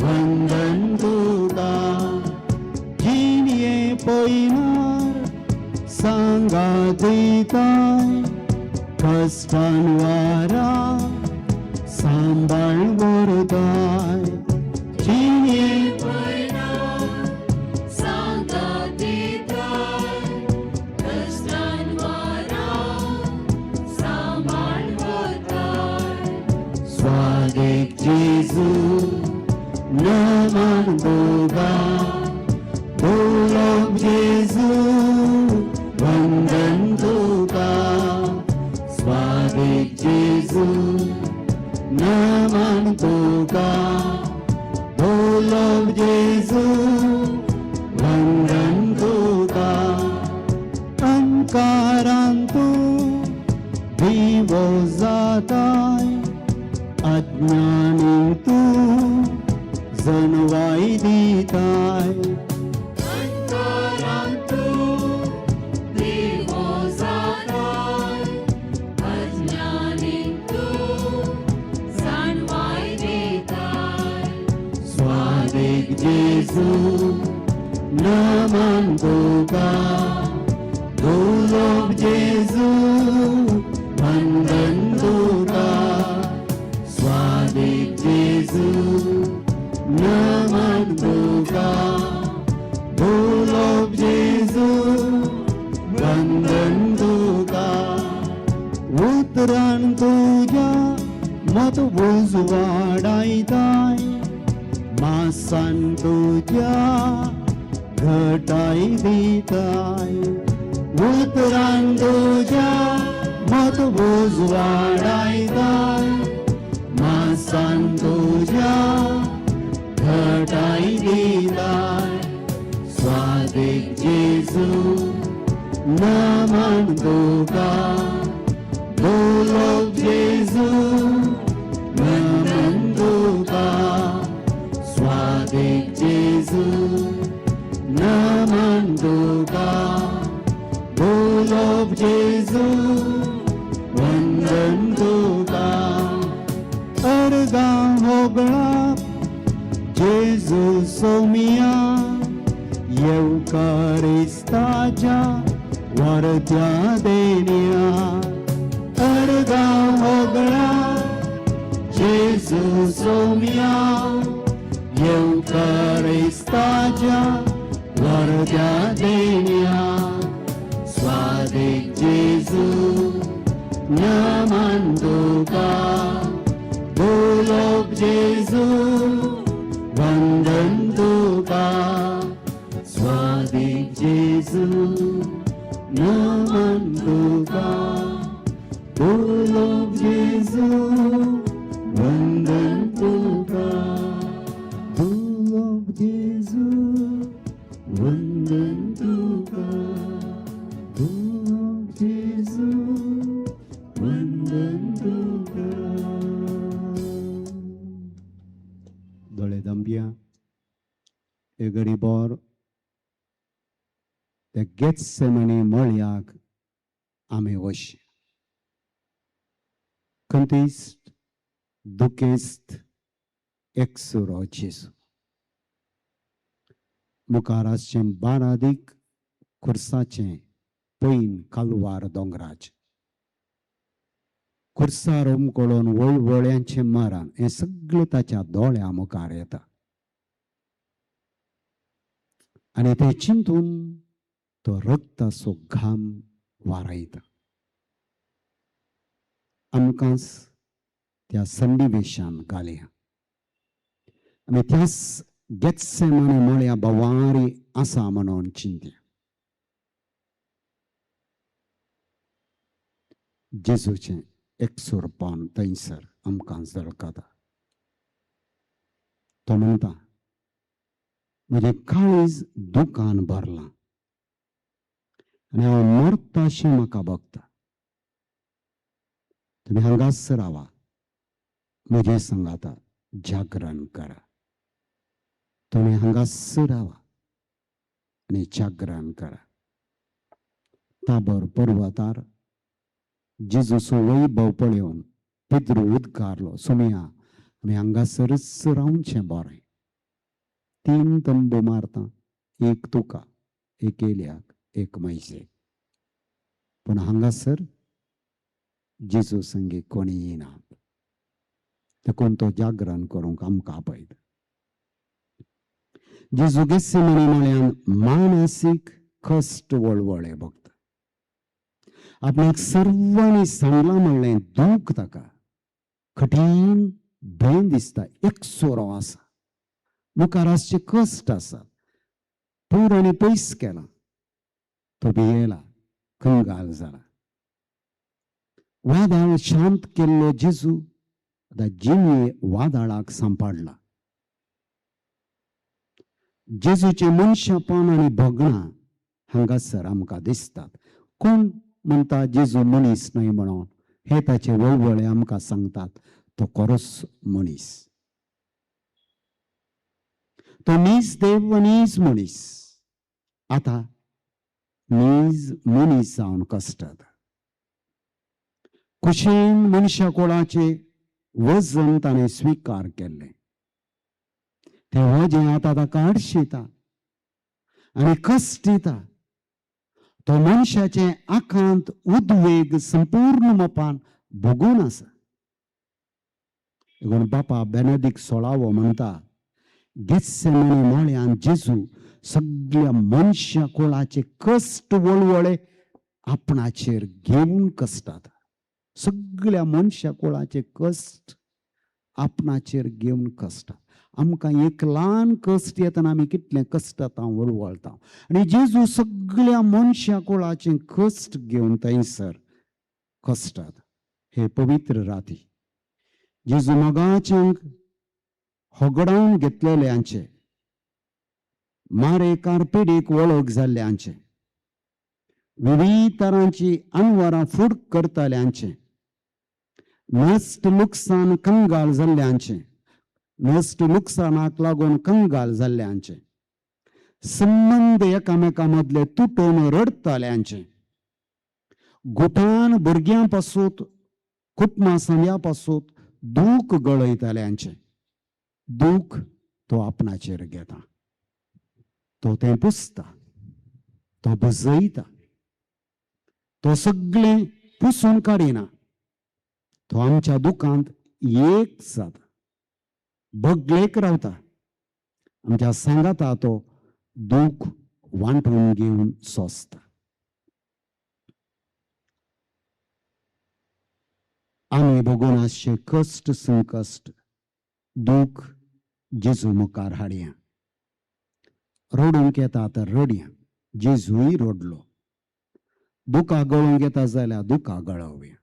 वंदन तुका जिणये पयनार सांगा दिताय कश्टान वारा सांबाळ व्हरताय जिणये सांगा दिताय कश्टान वारा सांबाळ व्हरताय स्वादेक जेजू नमन तुका उलोवप जेजू वंदन तुका स्वादेक जेजू नमन तुका उलोवप जेजू वंदन तुका अंकारान तूं दिवो जाताय अज्ञानी तूं जनवाय दिताय अंतरांत तूं दिवो जाताय अज्ञानीक तूं जाणवाय दिताय स्वादेक जेजू नमन तुका उलोवप जेजू वंदन तुका स्वादेक जेजू नमन तुका उलोवप जेजू वंदन तुका उतरान तुज्या मत उजवाडायताय मासान तुज्या घटाय दिताय उतरान तुज्या मत उजवाडायताय मासान तुज्या घटाय दिताय स्वादेक जेजू नमन तुका उलोवप जेजू नमन तुका स्वादेक जेजू नमन तुका उलोवप जेजू वंदन तुका अर्गां होगळाप जेजू सोमिया येवकारिस्ताच्या वरत्या देनिया अर्गां होगळाप जेजू सोमिया येवकारिस्ताच्या वरत्या देनिया स्वादीक जेजू नमन तुका, बोलोप जेजू वंदन तुका, स्वादीक जेजू नमन तुका, बोलोप जेजू वंदन तुका, बोलोप जेजू वंदन तुका, बोलोप जेजू वंदन तुका. दोळे दमया हे गरीबोर ते गेत्सेमनी मळयाक आमी वशी खंतीस्त दुखेस्त एकसुरो जेजू मुखार आसचें बारादीक खुर्साचें पैन कालवार दोंगराचें खुर्सार उमकळून वळवळ्यांचें मरण हें सगळें ताच्या दोळ्या मुखार येता आनी तें चिंतून तो रक्ताचो घाम वारायता. आमकांच त्या सन्निवेशान घालया आमी त्याच गेत्सेमनी मळ्या बवारी आसा म्हणून चिंतया. जेजूचें एकसुरपण थंयसर आमकां झळकता. तो म्हणटा म्हजें काळीज दुकान भरलां आनी हांव मरता अशें म्हाका भोगता. तुमी हांगाच रावा, म्हजें सांगाता जागरण करा. तुमी हांगाच रावा आनी जागरण करा. ताबर पर्वतार जेजूचो वैभव पळोवन पेद्रू उद्गारलो, सोमया आमी हांगासरच रावचें बरें. 3 तंबू मारता, एक तुका, एक एलियाक, एक मैसेक, पूण हांगासर जेजू संगी कोणी येना. देखून तो जागरण करूंक आमकां आपयता. जेजू गेत्सेमनी मळ्यान मानसीक कश्ट वळवळे भोगता. आपणाक सर्वांनी सांगलां म्हणलें दूख ताका कठीण भंय दिसता. एकसुरो आसा, मुखार आसचे कश्ट आसा, पूर आनी पयस केला, तो भियेला, कंगाल जाला. वादळ शांत केल्लो जेजू आतां जिणये वादळाक सांपाडला. जेजूचें मनशापण आनी भोगणां हांगासर आमकां दिसतात. कोण म्हणटा जेजू मनीस न्हय म्हणून, हे ताचे वळवळे आमकां सांगतात तो खरोच मनीस, तो नीज देव नीज मनीस. आतां नीज मनीस जावन कश्टात. कुशेन मनशा कोळाचें वजन ताणें स्विकार केल्लें, तें वजें आतां ताका आडशिता आनी कश्ट दिता. तो मनशाचें आकांत उद्वेग संपूर्ण मपान भोगून आसा. देखून बापा बेनेदीक 16वो म्हणटा, गेत्सेमनी मळ्यान जेजू सगळ्या मनशा कोळाचे कश्ट वळवळे आपणाचेर घेवन कश्टात. सगळ्या मनशा कोळाचे कश्ट आपणाचेर घेवन कश्टात. आमकां एक ल्हान कश्ट येतना आमी कितलें कश्टात वळवळता आनी जेजू सगळ्या मनशा कोळाचे कश्ट घेवन थंयसर कश्टात. हे पवित्र राती जेजू मोगाच्यांक होगडावन घेतलेल्यांचे, मारेकार पिडीक वळख जाल्ल्यांचे, विविध तरांची अनवरां फूड करतल्यांचे, नश्ट लुकसाण कंगाल जाल्ल्यांचे, नश्ट लुकसाणाक लागून कंगाल जाल्ल्यांचे, संबंद एकामेका मदले तुटोवन रडटल्यांचे, गुटान भुरग्यां पासून कुटुंबा संद्या पासून दूख गळयतल्यांचे दूख तो आपणाचेर घेता. तो तें पुसता, तो बजयता, तो सगळें पुसून काडिना. तो आमच्या दुखांत एक जाता, बगलेक रावता, आमच्या सांगाता तो दूख वांटून घेवन सोंसता. आमी भोगून आसचे कश्ट संकश्ट दूख जेजू मुखार हाडया. रडूंक येता तर रडया, जेजूय रडलो. दुकां गळोवंक येता जाल्यार दुकां गळोवया,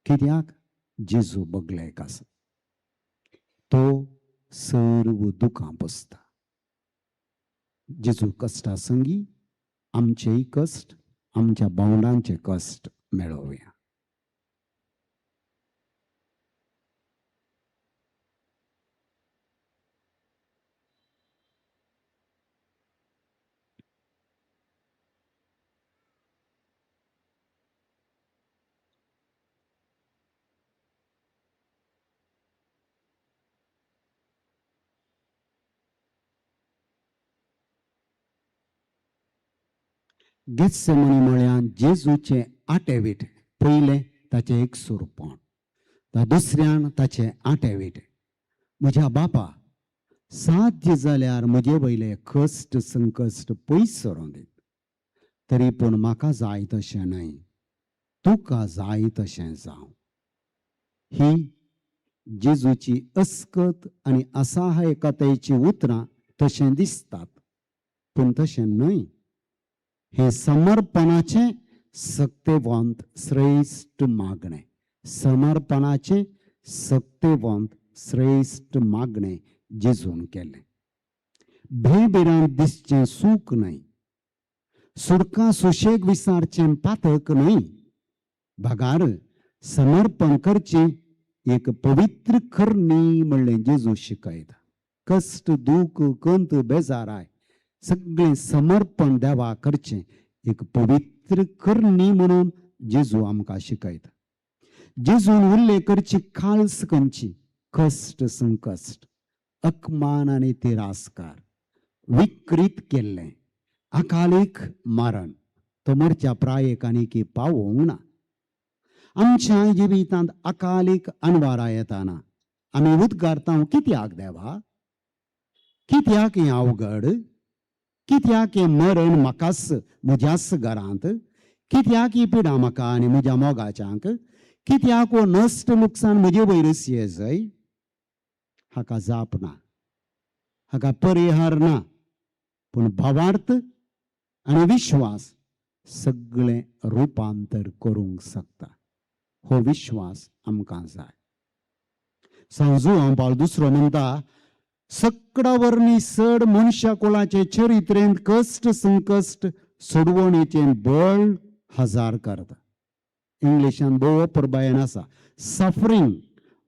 कित्याक जेजू बगलेक आसा, तो सर्व दुकां पोसता. जेजू कश्टा संगी आमचेय कश्ट, आमच्या भावंडांचे कश्ट मेळोवया. गेत्सेमनी म्हळ्यार जेजूचें आटेवीट, पयलें ताचें एक सुरपण, दुसऱ्यान ताचें आटेवीट. म्हज्या बापा, साध्य जाल्यार म्हजे वयले कश्ट संकश्ट पयस सरों दी, तरी पूण म्हाका जाय तशें न्हय, तुका जाय तशें जावं. ही जेजूची अस्कत आनी असहायकतायेची उतरां तशें दिसतात, पूण तशें न्हय. हे समर्पणाचें सक्तेवंत श्रेश्ठ मागणें, समर्पणाचें सक्तेवंत श्रेश्ठ मागणें जेजून केलें. भेभिरांत दिसचें सूख न्हय, सुडकां सुशेग विसारचें पातक न्हय, बगार समर्पण करचें एक पवित्र करणी म्हणलें जेजू शिकयता. कश्ट दूख कंत बेजाराय सगळें समर्पण देवा करचें एक पवित्र करणी म्हणून जेजू आमकां शिकयता. जेजून उल्लेख करची काळस खंयची, कश्ट संकश्ट, अपमान आनी तिरस्कार, विकृत केल्लें अकालीक मरण, तो मरच्या प्रायेक आनी की पावोवंक ना. आमच्या जिवितांत अकालीक अनवारा येताना आमी उद्गारता, कित्याक देवा, कित्याक हें अवघड, कित्याक हें मरण म्हाकाच म्हज्याच घरांत, कित्याक ही पिडा म्हाका आनी म्हज्या मोगाच्यांक, कित्याक हो नश्ट लुकसाण म्हजे वयरच येजय. हाका जाप ना, हाका परिहार ना, पूण भावार्थ आनी विश्वास सगळें रुपांतर करूंक शकता. हो विश्वास आमकां जाय. सांजू हांव पावल दुसरो म्हणटा, सकडा वरवीं चड मनशा कुळाचे चरित्रेंत कश्ट संकश्ट सोडवणेचें बळ हजार करता. इंग्लिशान भोव प्रभायन आसा, Suffering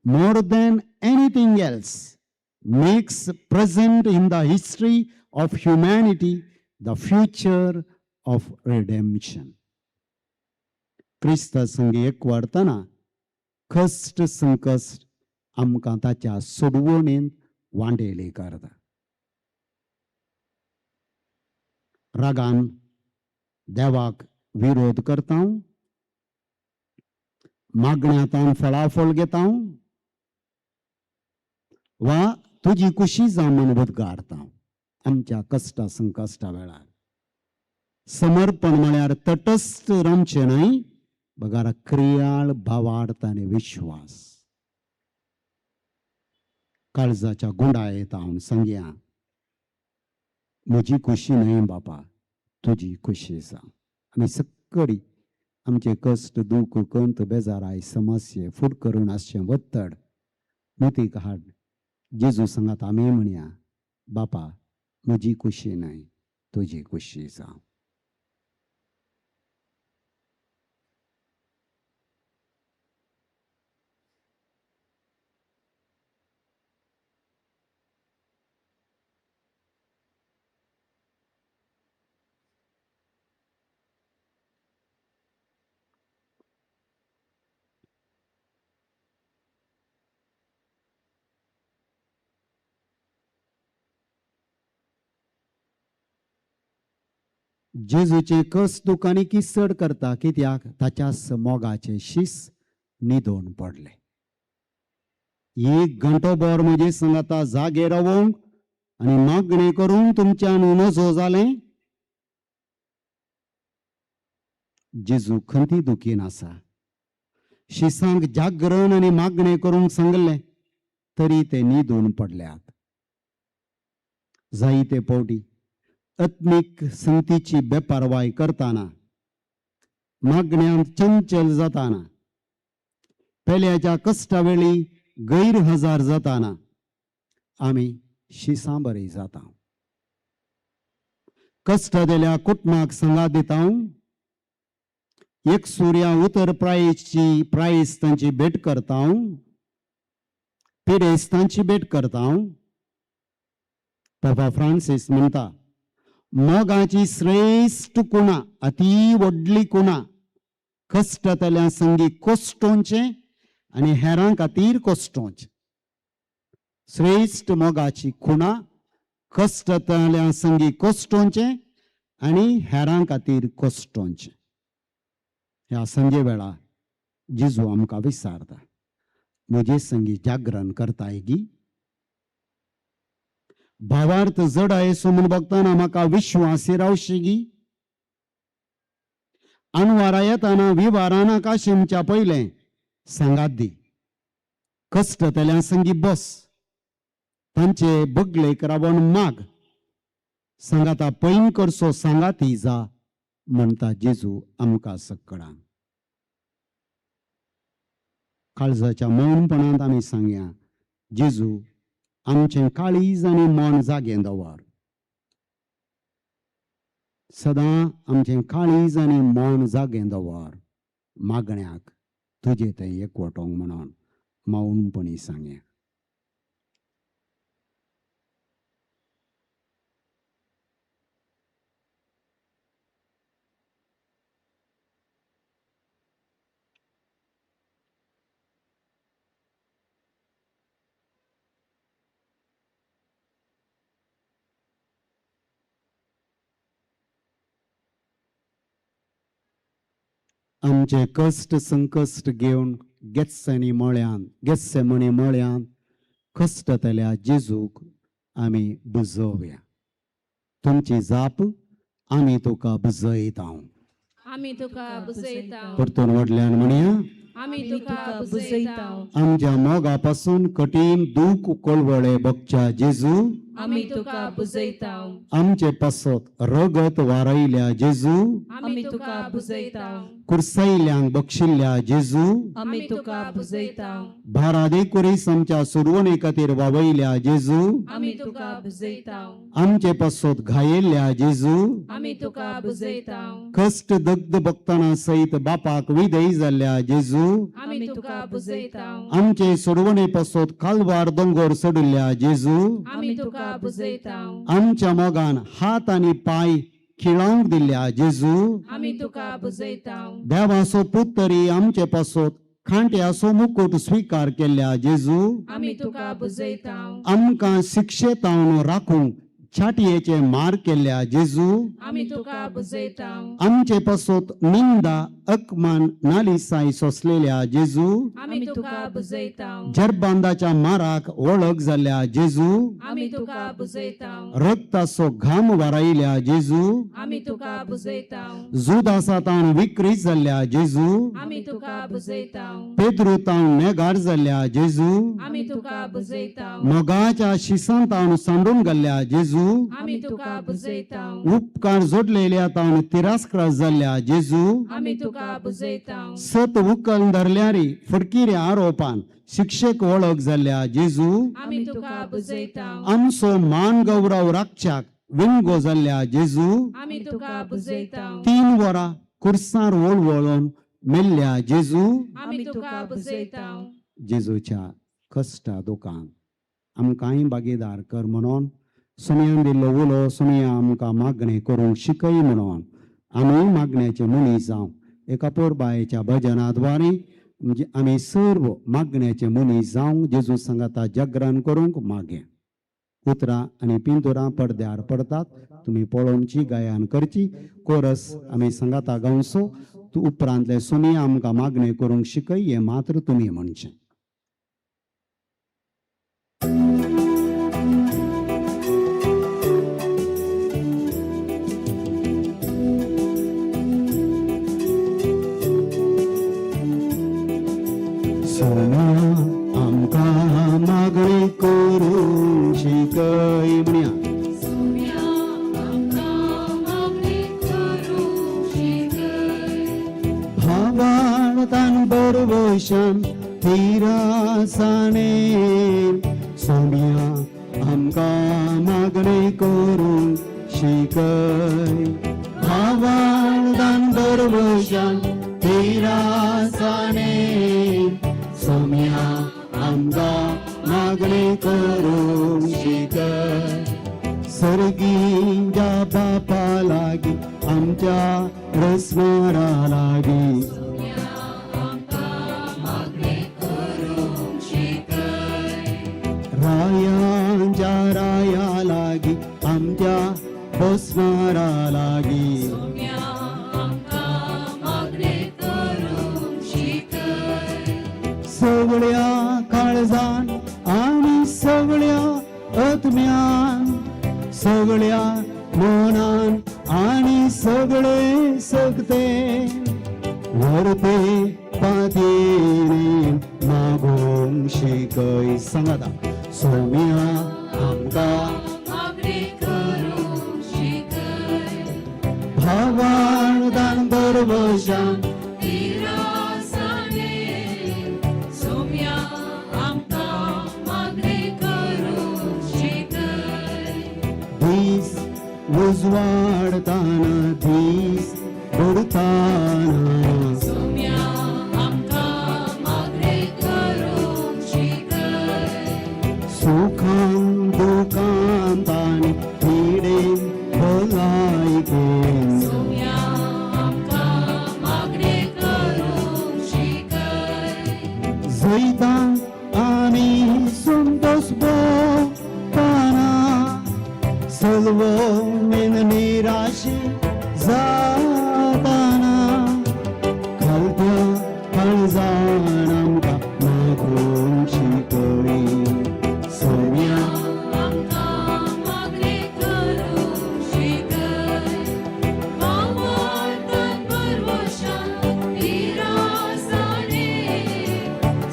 more than anything else makes present in the history of humanity the future of redemption. क्रिस्ता संगी एक वाडतना कश्ट संकश्ट आमकां ताच्या सोडवणेंत वांडेली करता. रागान देवाक विरोध करता, मागण्यांत फळाफळ घेता वा तुजी कुशी जावं म्हूण उद्गारता. आमच्या कश्टा संकश्टा वेळार समर्पण म्हळ्यार तटस्थ रावचें न्हय, बगार क्रियाळ भावार्थ आनी विश्वास. काळजाच्या गुंडायेत हांव सांगया, म्हजी खुशी न्हय बापा, तुजी खुशी जावं. आमी सक्कडी आमचे कश्ट दूख कंत बेजाराय समस्ये फूट करून आसचें वत्तड मोतीक हाड जेजू सांगात आमी म्हणया, बापा म्हजी खुशी न्हय, तुजी खुशी जावं. जेजूचे कस दुकानी की चड करता, कित्याक ताच्या मोगाचे शीस न्हिदोवन पडले. एक घंटो भर म्हजे सांगाता जागे रावोंक आनी मागणें करूंक तुमच्यान नजो जालें. जेजू खंती दुखीन आसा, शिसांक जागरण आनी मागणें करूंक सांगलें तरी ते न्हिदून पडल्यात. जायते फावटी आत्मीक संगतीची बेपारवाय करतना, मागण्यांत चंचल जाताना, पेल्याच्या कश्टा वेळी गैरहजार जाताना आमी शिसां बरी जाता. कश्ट दिल्या कुटुंबाक सांगात दिता, एक सुर्या उतर प्रायेची प्रायेस्तांची भेट करता, पिडेस्तांची भेट करता. पापा फ्रांसीस म्हणटा, मोगाची श्रेश्ठ कुणा, अती व्हडली कुणा कश्टांतल्या संगी कोश्टोंचें आनी हेरां खातीर कोश्टोंचें. श्रेश्ठ मोगाची खुणा कश्टांतल्या संगी कोश्टोंचें आनी हेरां खातीर कोश्टोंचें. ह्या सांजे वेळा जेजू आमकां विचारता, म्हजे संगी जागरण करताय गी? भावार्थ जडाय सो म्हूण बगतना म्हाका विश्वासी रावशी गी? अनवारा येताना विवाराना काशिमच्या पयलें सांगात दी, कश्टतल्या संगी बस, तांचे बगलेक रावन माग, सांगाता पैन करसो सांगाती जा म्हणटा जेजू आमकां सकडां. काळजाच्या मौनपणांत आमी सांगया, जेजू आमचें काळीज आनी मन जागें दवर, सदां आमचें काळीज आनी मन जागें दवर, मागण्याक तुजें तें एकवटोंक म्हणून मौनपणी सांगया. आमचे कश्ट संकश्ट घेवन गेत्सनी मळ्यान गेत्सेमणी मळ्यान कश्टतल्या जेजूक आमी बुजोवया. तुमची जाप आमी तुका बुजयता. आमी तुका बुजयता. परतून व्हडल्यान म्हणया, आमी तुका बुजयता. आमच्या मोगा पासून कठीण दूख कोळवळे बगच्या जेजू, आमी तुका बुजयता. आमचे पासत रगत वारयल्या जेजू, आमी तुका बुजयता. कुर्सैल्यांक बक्षिल्ल्या जेजू, आमी तुका बुजयता. भारादे कुरीस आमच्या सुरवणे खातीर वावयल्या जेजू, आमी तुका बुजयता. आमचे पासत घायेल्ल्या जेजू, आमी तुका बुजयता. कश्ट दग्ध भक्ताना सहित बापाक विधेय जाल्ल्या जेजू, आमी तुका बुजयता. आमचे सोडवणे पासत कालवार दोंगर सोडिल्ल्या जेजू, आमी तुका बुजयता. आमच्या मोगान हात आनी पांय खिळावंक दिल्ल्या जेजू, आमी तुका बुजयता. देवाचो पूत तरी आमचे पासत खांट्याचो मुकूट स्विकार केल्ल्या जेजू, आमी तुका बुजयता. आमकां शिक्षेतावन राखूंक छाटयेचे मार केल्ल्या जेजू, आमी तुका बुजयता. आमचे पासत निंदा अकमान नालिसाय सोंसलेल्या जेजू, आमी तुका बुजयता. जरबांदाच्या माराक वळख जाल्ल्या जेजू, आमी तुका बुजयता. रक्ताचो घाम वारायल्या जेजू, आमी तुका बुजयता. जुदासा तावन विक्री जाल्ल्या जेजू, आमी तुका बुजयता. पेद्रू तावन नेगार जाल्ल्या जेजू, आमी तुका बुजयता. मोगाच्या शिसान तावन सांडून घाल्ल्या जेजू, आमी तुका बुजयता. उपकार जोडलेल्या तावन तिरस्कार जाल्ल्या जेजू, आमी तुका बुजयता. सत उकल धरल्यारी फटकिऱ्या आरोपान शिक्षक वळख जाल्ल्या जेजू, आमी तुका बुजयता. आमचो मान गौरव राखच्याक विंगो जाल्ल्या जेजू, आमी तुका बुजयता. 3 वरां कुर्सार वळवळून मेल्ल्या जेजू, आमी तुका बुजयता. जेजूच्या कश्टा दुकान आमकांय भागीदार कर म्हणून सुमयान दिल्लो उलो सुमया आमकां मागणें करूंक शिकय म्हणून आमी मागण्याचे मनीस जावं एका पोरबायेच्या भजनाद्वारे म्हणजे आमी सर्व मागण्याचे मनीस जावं जेजू सांगाता जागरण करूंक मागें. उतरां आनी पिंतुरां पडद्यार पडतात, तुमी पळोवची गायन करची कोरस आमी सांगाता गावचो. तूं उपरांतले सुमया आमकां मागणें करूंक शिकय हें मात्र तुमी म्हणचें. सोम्या आमकां मागणी करूंक शिकय म्हणया. सोम्या आमकां मागणी करूंक शिकय. भावार्थान बरवशान थिरासाणेन सोम्या आमकां मागणी करूंक शिकय. भावार्थान बरवशान थिरासाणेन सोम्या आमकां मागणी करूंक शिकय. सर्गीच्या बापा लागीं आमच्या रस्मरा लागीं मागणी करूंक शिकय. रायांच्या राया लागीं आमच्या बसमारा लागीं सोम्या आमकां मागणी करूंक शिकय. सगळ्या काळजान आनी सगळ्या आत्म्यान सगळ्या मनान आनी सगळे सगते वरते पातयेन मागूंक शिकय. सांगाता सोम्या आमकां मागणी करूंक शिकय. भावार्थान बरवशान तिरासाणेन सोम्या आमकां मागणी करूंक शिकय. दीस उजवाडताना दीस बुडताना सोम्या आमकां मागणी करूंक शिकय. सुखान दुखान आनी पिडेन भलायकेन सोम्या आमकां मागणी करूंक शिकय. जैतान आनी संतोष भोगताना सलवमेन निराशी जाताना खालत्या काळजान आमकां मागूंक शिकय. सोम्या आमकां मागणी करूंक शिकय. भावार्थान बरवशान तिरासाणेन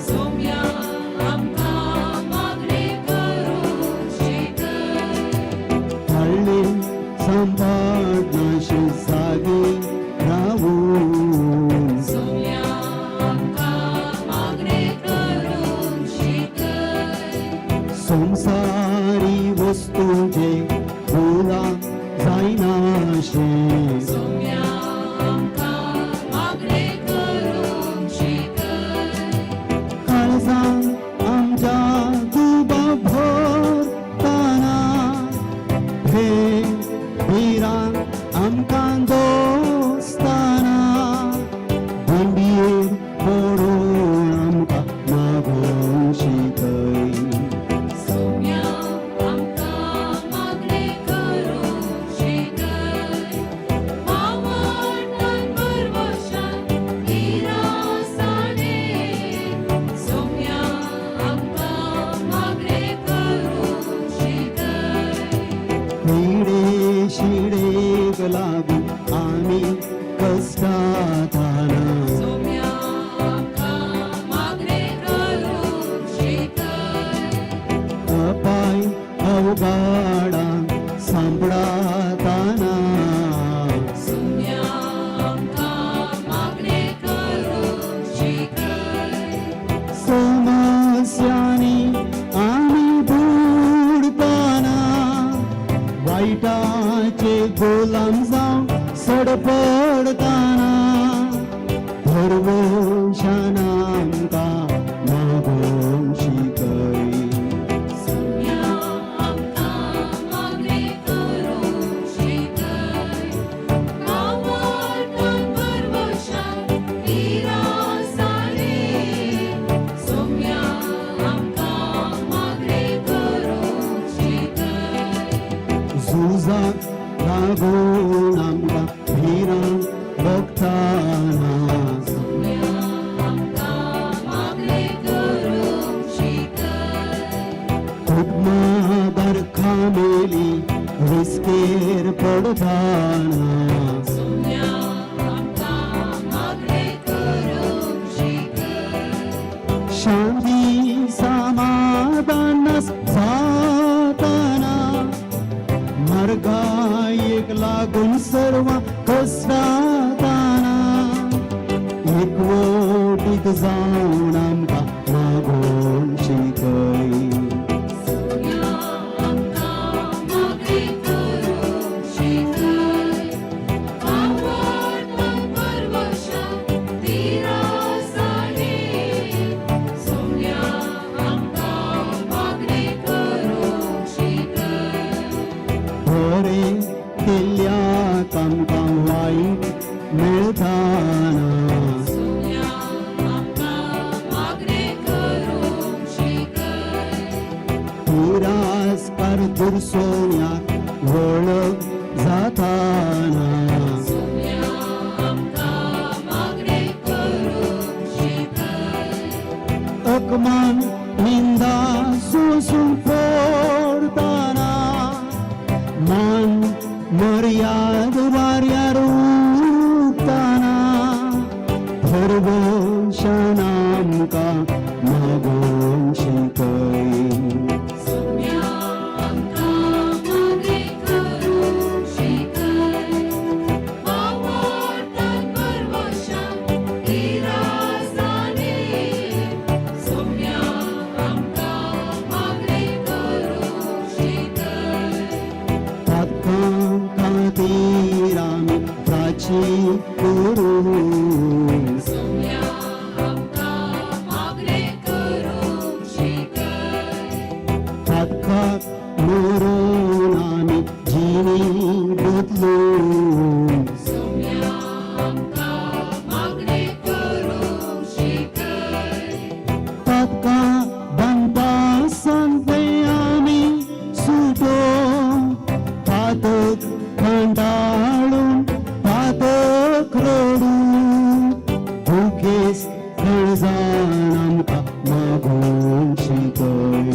सोम्या आमकां मागणी करूंक शिकय. हाडले सांबाळनाशे जागे रावून सोम्या आमकां मागणी करूंक शिकय. संसारी वस्तूंचे फुलां जायनाशे सोम्या आमकां मागणी करूंक शिकय. काळजान आमच्या दुबाव भरताना हे भिरांत आमकां दोस्ताना दिंबयेर पडून आमकां मागूंक शिकय. सोम्या आमकां मागणी करूंक शिकय. भावार्थान बरवशान तिरासाणेन सोम्या आमकां मागणी करूंक शिकय. पिडे शिडेक लागून आमी कश्टाताना सोम्या आमकां मागणी करूंक शिकय. अपाय अवघाडां सांपडाताना सोम्या आमकां मागणी करूंक शिकय. समस्यांनी आमी बुडताना वायटाचे गुलाम जावन सडपडताना भरवशान आमकां मागूंक शिकय. सोम्या आमकां मागणी करूंक शिकय. भावार्थान बरवशान तिरासाणेन सोम्या आमकां मागणी करूंक शिकय. झुजाक लागून आमकां भिरांत भोगताना सोम्या आमकां मागणी करूंक शिकय. कुटुंबादार खामेली रिस्केर पडताना सोम्या आमकां मागणी करूंक शिकय. एकवटीत जावन आमकां मागून शिकय. बरें केल्ल्याक आमकां वायट मेळटाना, तिरस्कार दुरसोन्याक वळख जाताना, अपमान निंदा सोसून पडताना, मान मर्याद वाऱ्यार उरताना, भरवशान आमकां मागून शिकय. पातकां खातीर आमी प्राचीन करूं, पातकाक मरून आमी जिणी बदलूं, पातकां बांदपासांतले आमी सुटो, पातक कंटाळून पातक रडून, दुखेस्त काळजान आमकां मागून शिकय.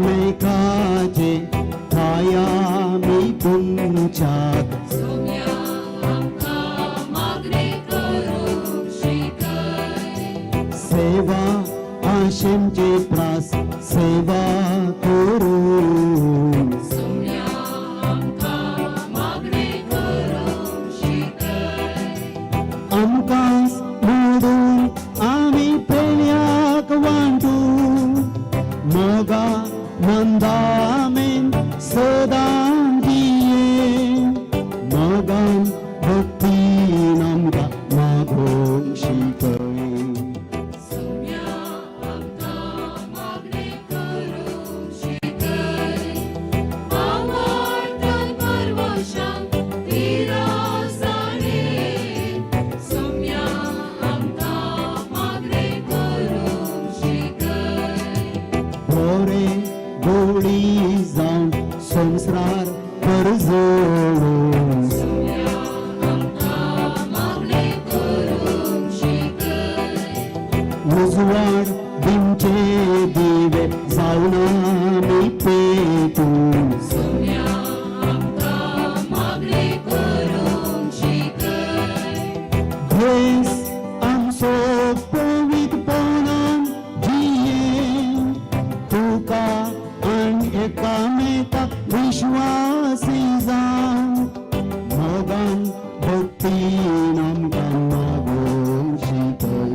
एकामेकाचे पांया आमी तुमच्याक, सेवा आशेमचे प्रास सेवा करूं, आमकां मोडून आमी पेल्याक वांटू, मोगा मंदामेन सदां जिये, मोगान भक्तीन आमकां मागूंक शिकय. बरे गोळी जावन संवसार परजळूं, उजवाड दिमचे दिवे जावन आमी पेटूं, भेस आमचो पवित्रपणान जिये, तुका आनी एकामेका विश्वासी जावन, मोगान भक्तीन आमकां मागूंक शिकय.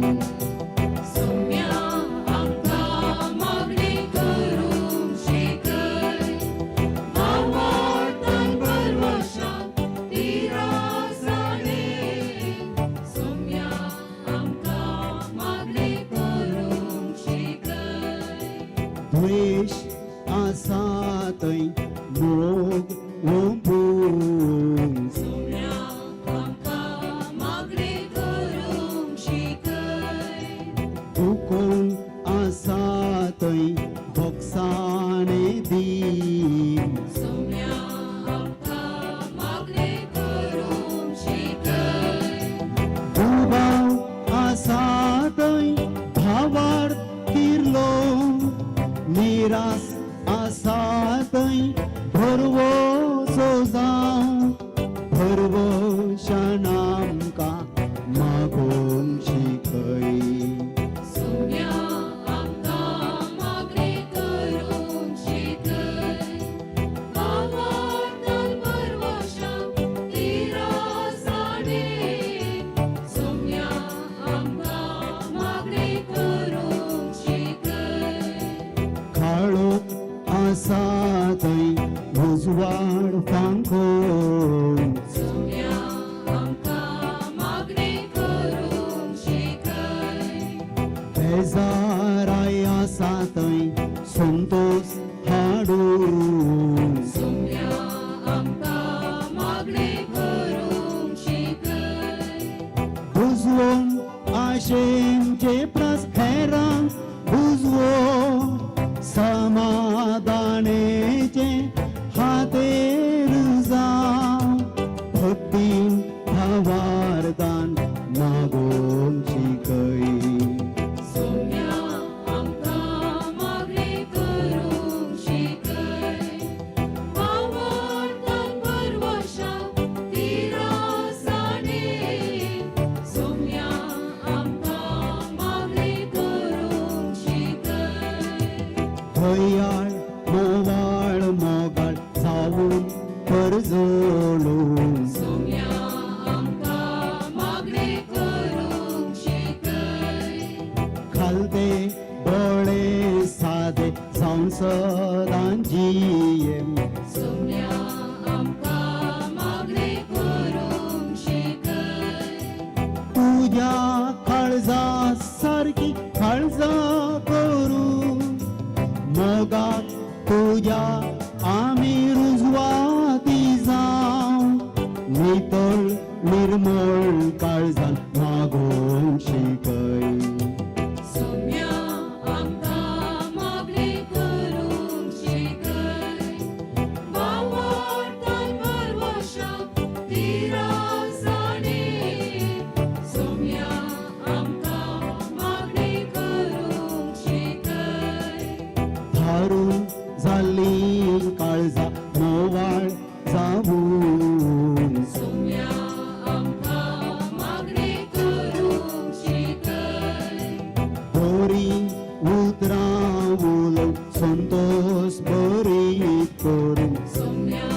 बुजवोन आशेंचे प्रास हेरांक बुजवो समाधानेचे हातेर जावं भक्तीन भावार्दान मागोवंक शिकय. सोम्या आमकां मागणें करूंक शिकय भावार्थान परवशा तिरासाने सोम्या आमकां मागणें करूंक शिकय. दयाळ मोवाळ मोगाळ जावन परजळून सोम्या आमकां मागणें करूंक शिकय खालते दोळे सादे जावन सदां जिये सोम्या आमकां मागणें करूंक शिकय तुज्या काळजा सारकी काळजा करूं मोगाक तुज्या आमी रुजवाती जावं नितळ निर्मळ काळजान मागोवंक शिकय. सोम्या आमकां मागणें करूंक शिकय भावार्थान परवशा तिरासाने सोम्या आमकां मागणें करूंक शिकय. धारून जाल्ली काळजा मोवाळ जावून सोम्या आमकां मागणें करूंक शिकय बरी उतरां उलोवन संतोस बरी करून सोम्या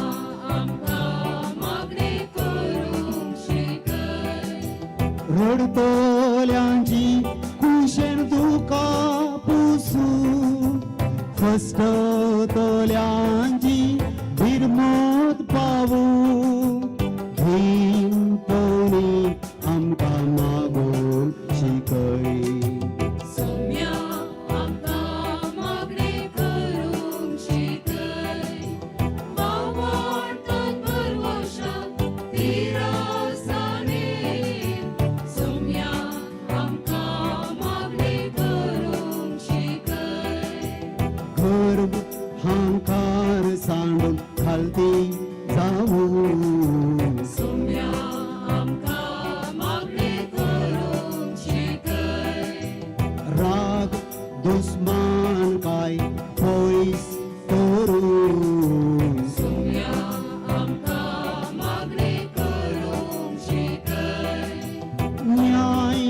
आमकां मागणें करूंक शिकय रडटल्यांची कुशेन दुकां पुसून फसटतल्यांची बिरमत पावूं भीमपणी आमकां मागोवंक शिकय. सोम्या आमकां मागणें करूंक शिकय भावार्थान परवशा तिरासाने सोम्या आमकां मागणें करूंक शिकय. गर्व हांकार सांडून खालती जावूं सोम्या आमकां मागणें करूंक शिकय राग दुस्मान काय पयस करून सोम्या आमकां मागणें करूंक शिकय न्याय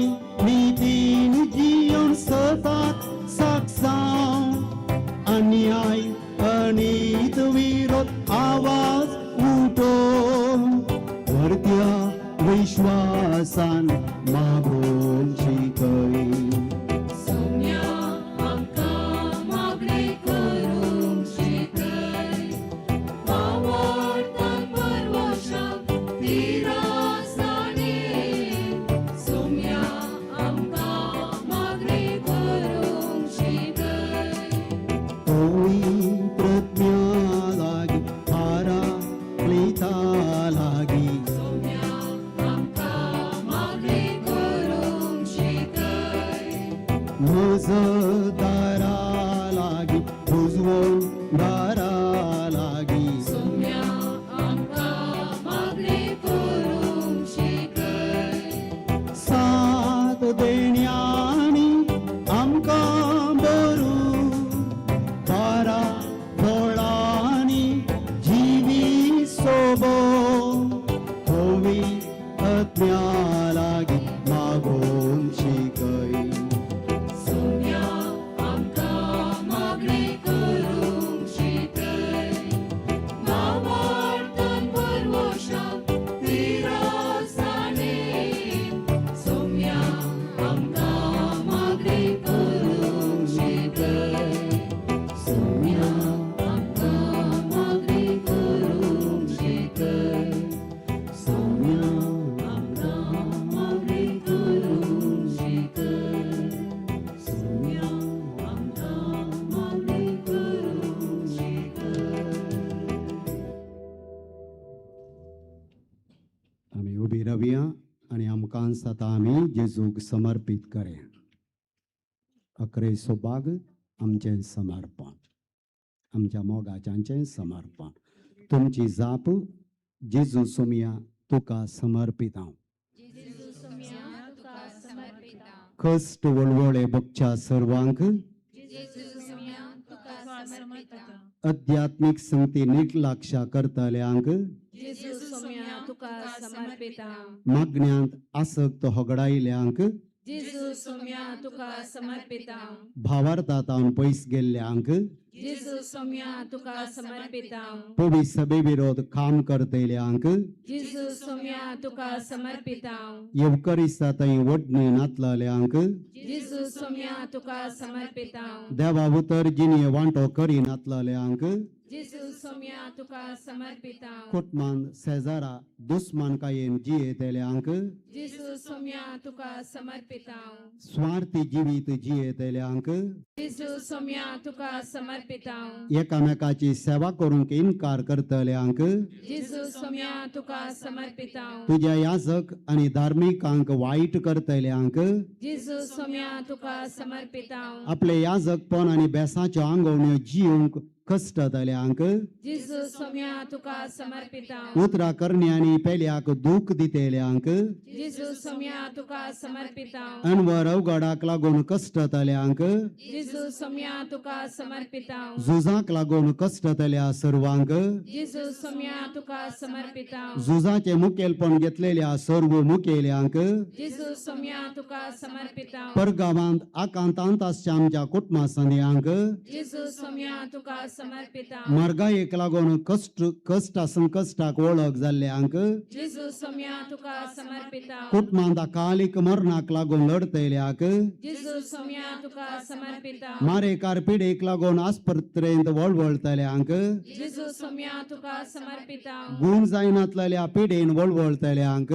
नितीन जियोन सताक साक्षाव अन्याय अनीत विरोध आवाज उठोवन व्हरत्या विश्वासान मागोवंक शिकय. सोम्या आमकां मागणें करूंक शिकय भावार्थान परवशा तिरासाने सोम्या आमकां मागणें करूंक शिकय. पवित्र लागीं पाराक्लिता लागीं सोम्या आमकां मागणें करूंक शिकय मजदारा लागीं बुजवण दारा लागीं सोम्या आमकां मागणें करूंक शिकय साथ देण्यांनी आमकां बरू बारा फळांनी जिवी सोबो होवी आत्म्या लागीं मागोवंक शिकय. सोम्या आमकां मागणें करूंक शिकय भावार्थान परवशा तिरासाने सोम्या आमकां मागणें करूंक शिकय सोम्या आमकां मागणें करूंक शिकय सोम्या आमकां मागणें करूंक शिकय सोम्या आमकां मागणें करूंक शिकय. आमी उबी रावया. आनी आमकां आतां आमी जेजूक समर्पीत करूया. अकरे सौभाग आमचें समर्पण, आमच्या मोगाच्यांचें समर्पण. तुमची जाप जेजू सोमया तुका समर्पित हांव. कश्ट वळवळे भोगच्या सर्वांक, अध्यात्मीक संगती निर्लक्षा करतल्यांक, मागण्यांत आसक्त होगडायल्यांक, भावार्थांत पयस गेल्ल्यांक, पवी सभे विरोध काम करतल्यांक, येवकरिस्ता थंय वडणी नातलल्यांक, देवा उतर जिणये वांटो करी नातलल्यांक, कुटमान शेजारा दुस्मानकायेन जियेतल्यांक, स्वार्थी जिवीत जियेतल्यांक, एकामेकाची सेवा करूंक इनकार करतल्यांक, तुज्या याजक आनी धार्मिकांक वायट करतल्यांक, आपले याजकपण आनी बेसाच्यो आंगवण्यो जिवंक कश्टतल्यांक, उतरा करण्यांनी पेल्याक दूख दितेल्यांक, अनवर अवघडाक लागून कश्टतल्यांक, झुजाक लागून कश्टतल्या सर्वांक, झुजाचें मुखेलपण घेतलेल्या सर्व मुखेल्यांक, परगांवांत आकांतांत आसच्या आमच्या कुटुंबा संदयांक, मार्गायेक लागून कश्ट कश्ट संकश्टाक वळख जाल्ल्यांक, कुटुंबांत अकालीक मरणाक लागून लढतल्याक, मारेकार पिडेक लागून आस्पत्रेंत वळवळतल्यांक, गूण जायनातल्या पिडेन वळवळतल्यांक,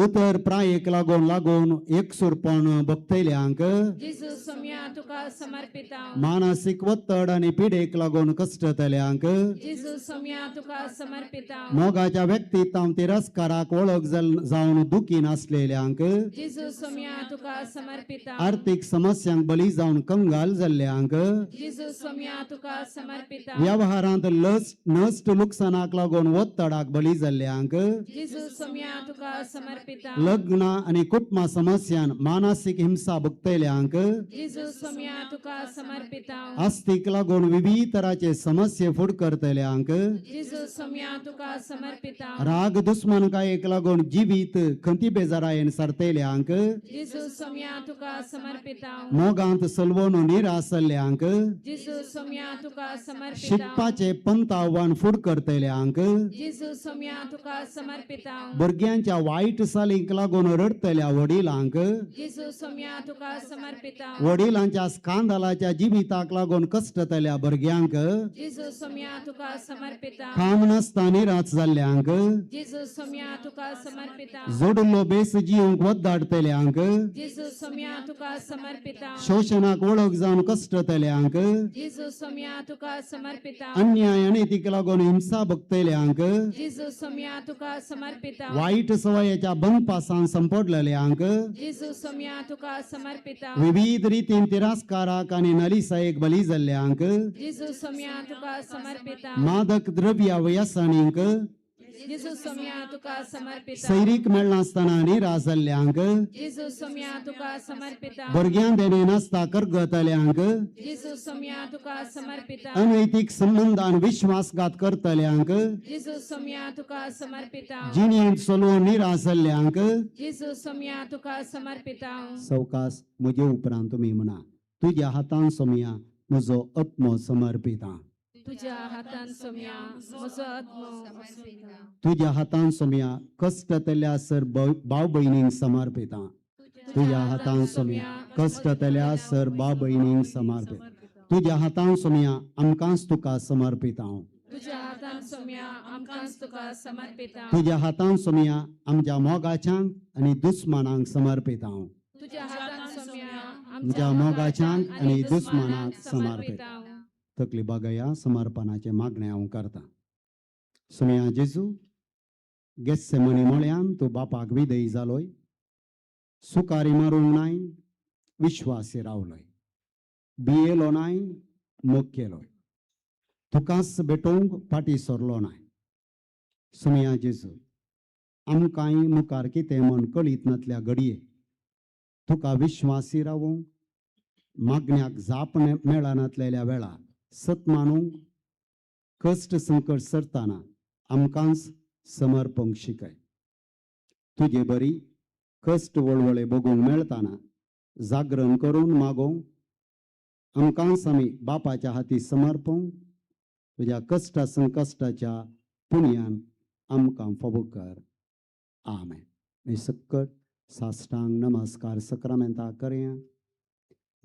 उतर प्रायेक लागून लागून एकसूरपण भोगतल्यांक, मानसीक ಒತ್ತಡ आनी पिडेक लागून कश्टतल्यांक, मोगाच्या व्यक्तीत तिरस्काराक वळख जावन दुखी नासलेल्यांक, आर्थीक समस्यांक बळी जावन कंगाल जाल्ल्यांक, व्यवहारांत नश्ट लुकसाणाक लागून ಒತ್ತडाक बळी जाल्ल्यांक, लग्न आनी कुटुंबा समस्यान मानसीक हिंसा भोगतल्यांक, आस्तीक लागून विविध तराचे समस्ये फुड करतल्यांक, राग दुस्मानकायेक लागून जिवीत खंती बेजारायेन सरतल्यांक, मोगांत सलवून निराश जाल्ल्यांक, शिकपाचे पंथ आव्हान फुड करतल्यांक, भुरग्यांच्या वायट चालींक लागून रडटल्या वडिलांक, वडिलांच्या स्कांदलाच्या जिविताक लागून कश्टतल्या भुरग्यांक, काम नासता निराश जाल्ल्यांक, जोडिल्लो बेस जिवंक वद्दाडटल्यांक, शोशणाक वळख जावन कश्टतल्यांक, अन्याय अनितीक लागून हिंसा भोगतल्यांक, वायट सवयेच्या बंदपासान संपडलेल्यांक, विविध रितीन तिरस्काराक आनी नलिसायेक बली जाल्ल्यांक, मादक द्रव्य व्यसनींक, सैरीक मेळनासतना निराश जाल्ल्यांक, भुरग्यां देणे नासता करगतल्यांक, अनैतीक संबंदान विश्वासघात करतल्यांक, जिणेंत चलोवन निराश जाल्ल्यांक, सवकास म्हजे उपरांत तुमी म्हणा, तुज्या हातान सोमया म्हजो आत्मो समर्पिता. तुझ्या हातान सोमया म्हजो आत्मो समर्पिता. तुज्या हातान सोमया कश्टतल्या सर भाव भयणींक समर्पिता. तुज्या हातान सोमया कश्टतल्या सर भाव भयणींक समर्पिता. तुज्या हातान सोमया आमकांच तुका समर्पिता. तुझ्या हातान सोमया आमकांच तुका समर्पिता. तुज्या हातान सोमया आमच्या मोगाच्यांक आनी दुस्मानांक समर्पिता. तुझ्या हातान सोमया आमच्या मोगाच्यांक आनी दुस्मानांक समर्पिता. तकली बागया समर्पणाचें मागणें हांव करता. सोमया जेजू, गेत्सेमनी मळ्यान तूं बापाक विधेय जालोय, सुकारी मारूंक नाय, विश्वासी रावलोय, भियेलो नाय, मोग केलोय, तुकाच भेटोवंक फाटीं सरलो नाय. सुमया जेजू, आमकांय मुखार कितें म्हण कळीत नातल्या घडये तुका विश्वासी रावूंक, मागण्याक जाप मेळनातलेल्या वेळार सत मानूंक, कश्ट संकट सरतना आमकांच समर्पण शिकय. तुजे बरी कश्ट वळवळे बगूंक मेळतना जागरण करून मागोवंक आमकांच आमी बापाच्या हाती समर्पूंक तुज्या कश्टा संकश्टाच्या पुण्यान आमकां फावो कर. आमेन. आमी सक्कट साश्टांग नमस्कार सक्रामेंता करया.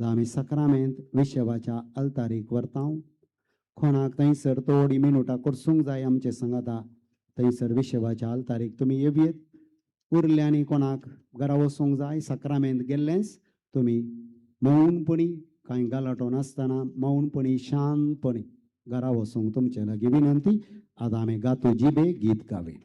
आमी सक्रामेंत विशेवाच्या अल्तारीक व्हरता. कोणाक थंयसर थोडी मिनुटां करसूंक जाय आमचे सांगाता, थंयसर विशेवाच्या अल्तारीक तुमी येवयेत. उरल्यांनी कोणाक घरा वचूंक जाय सक्रामेंत गेल्लेंच तुमी मौनपणी, कांय गलाटो नासतना मौनपणी शांतपणी घरा वचूंक तुमचे लागीं विनंती. आतां आमी गातो जिबे गीत गावे.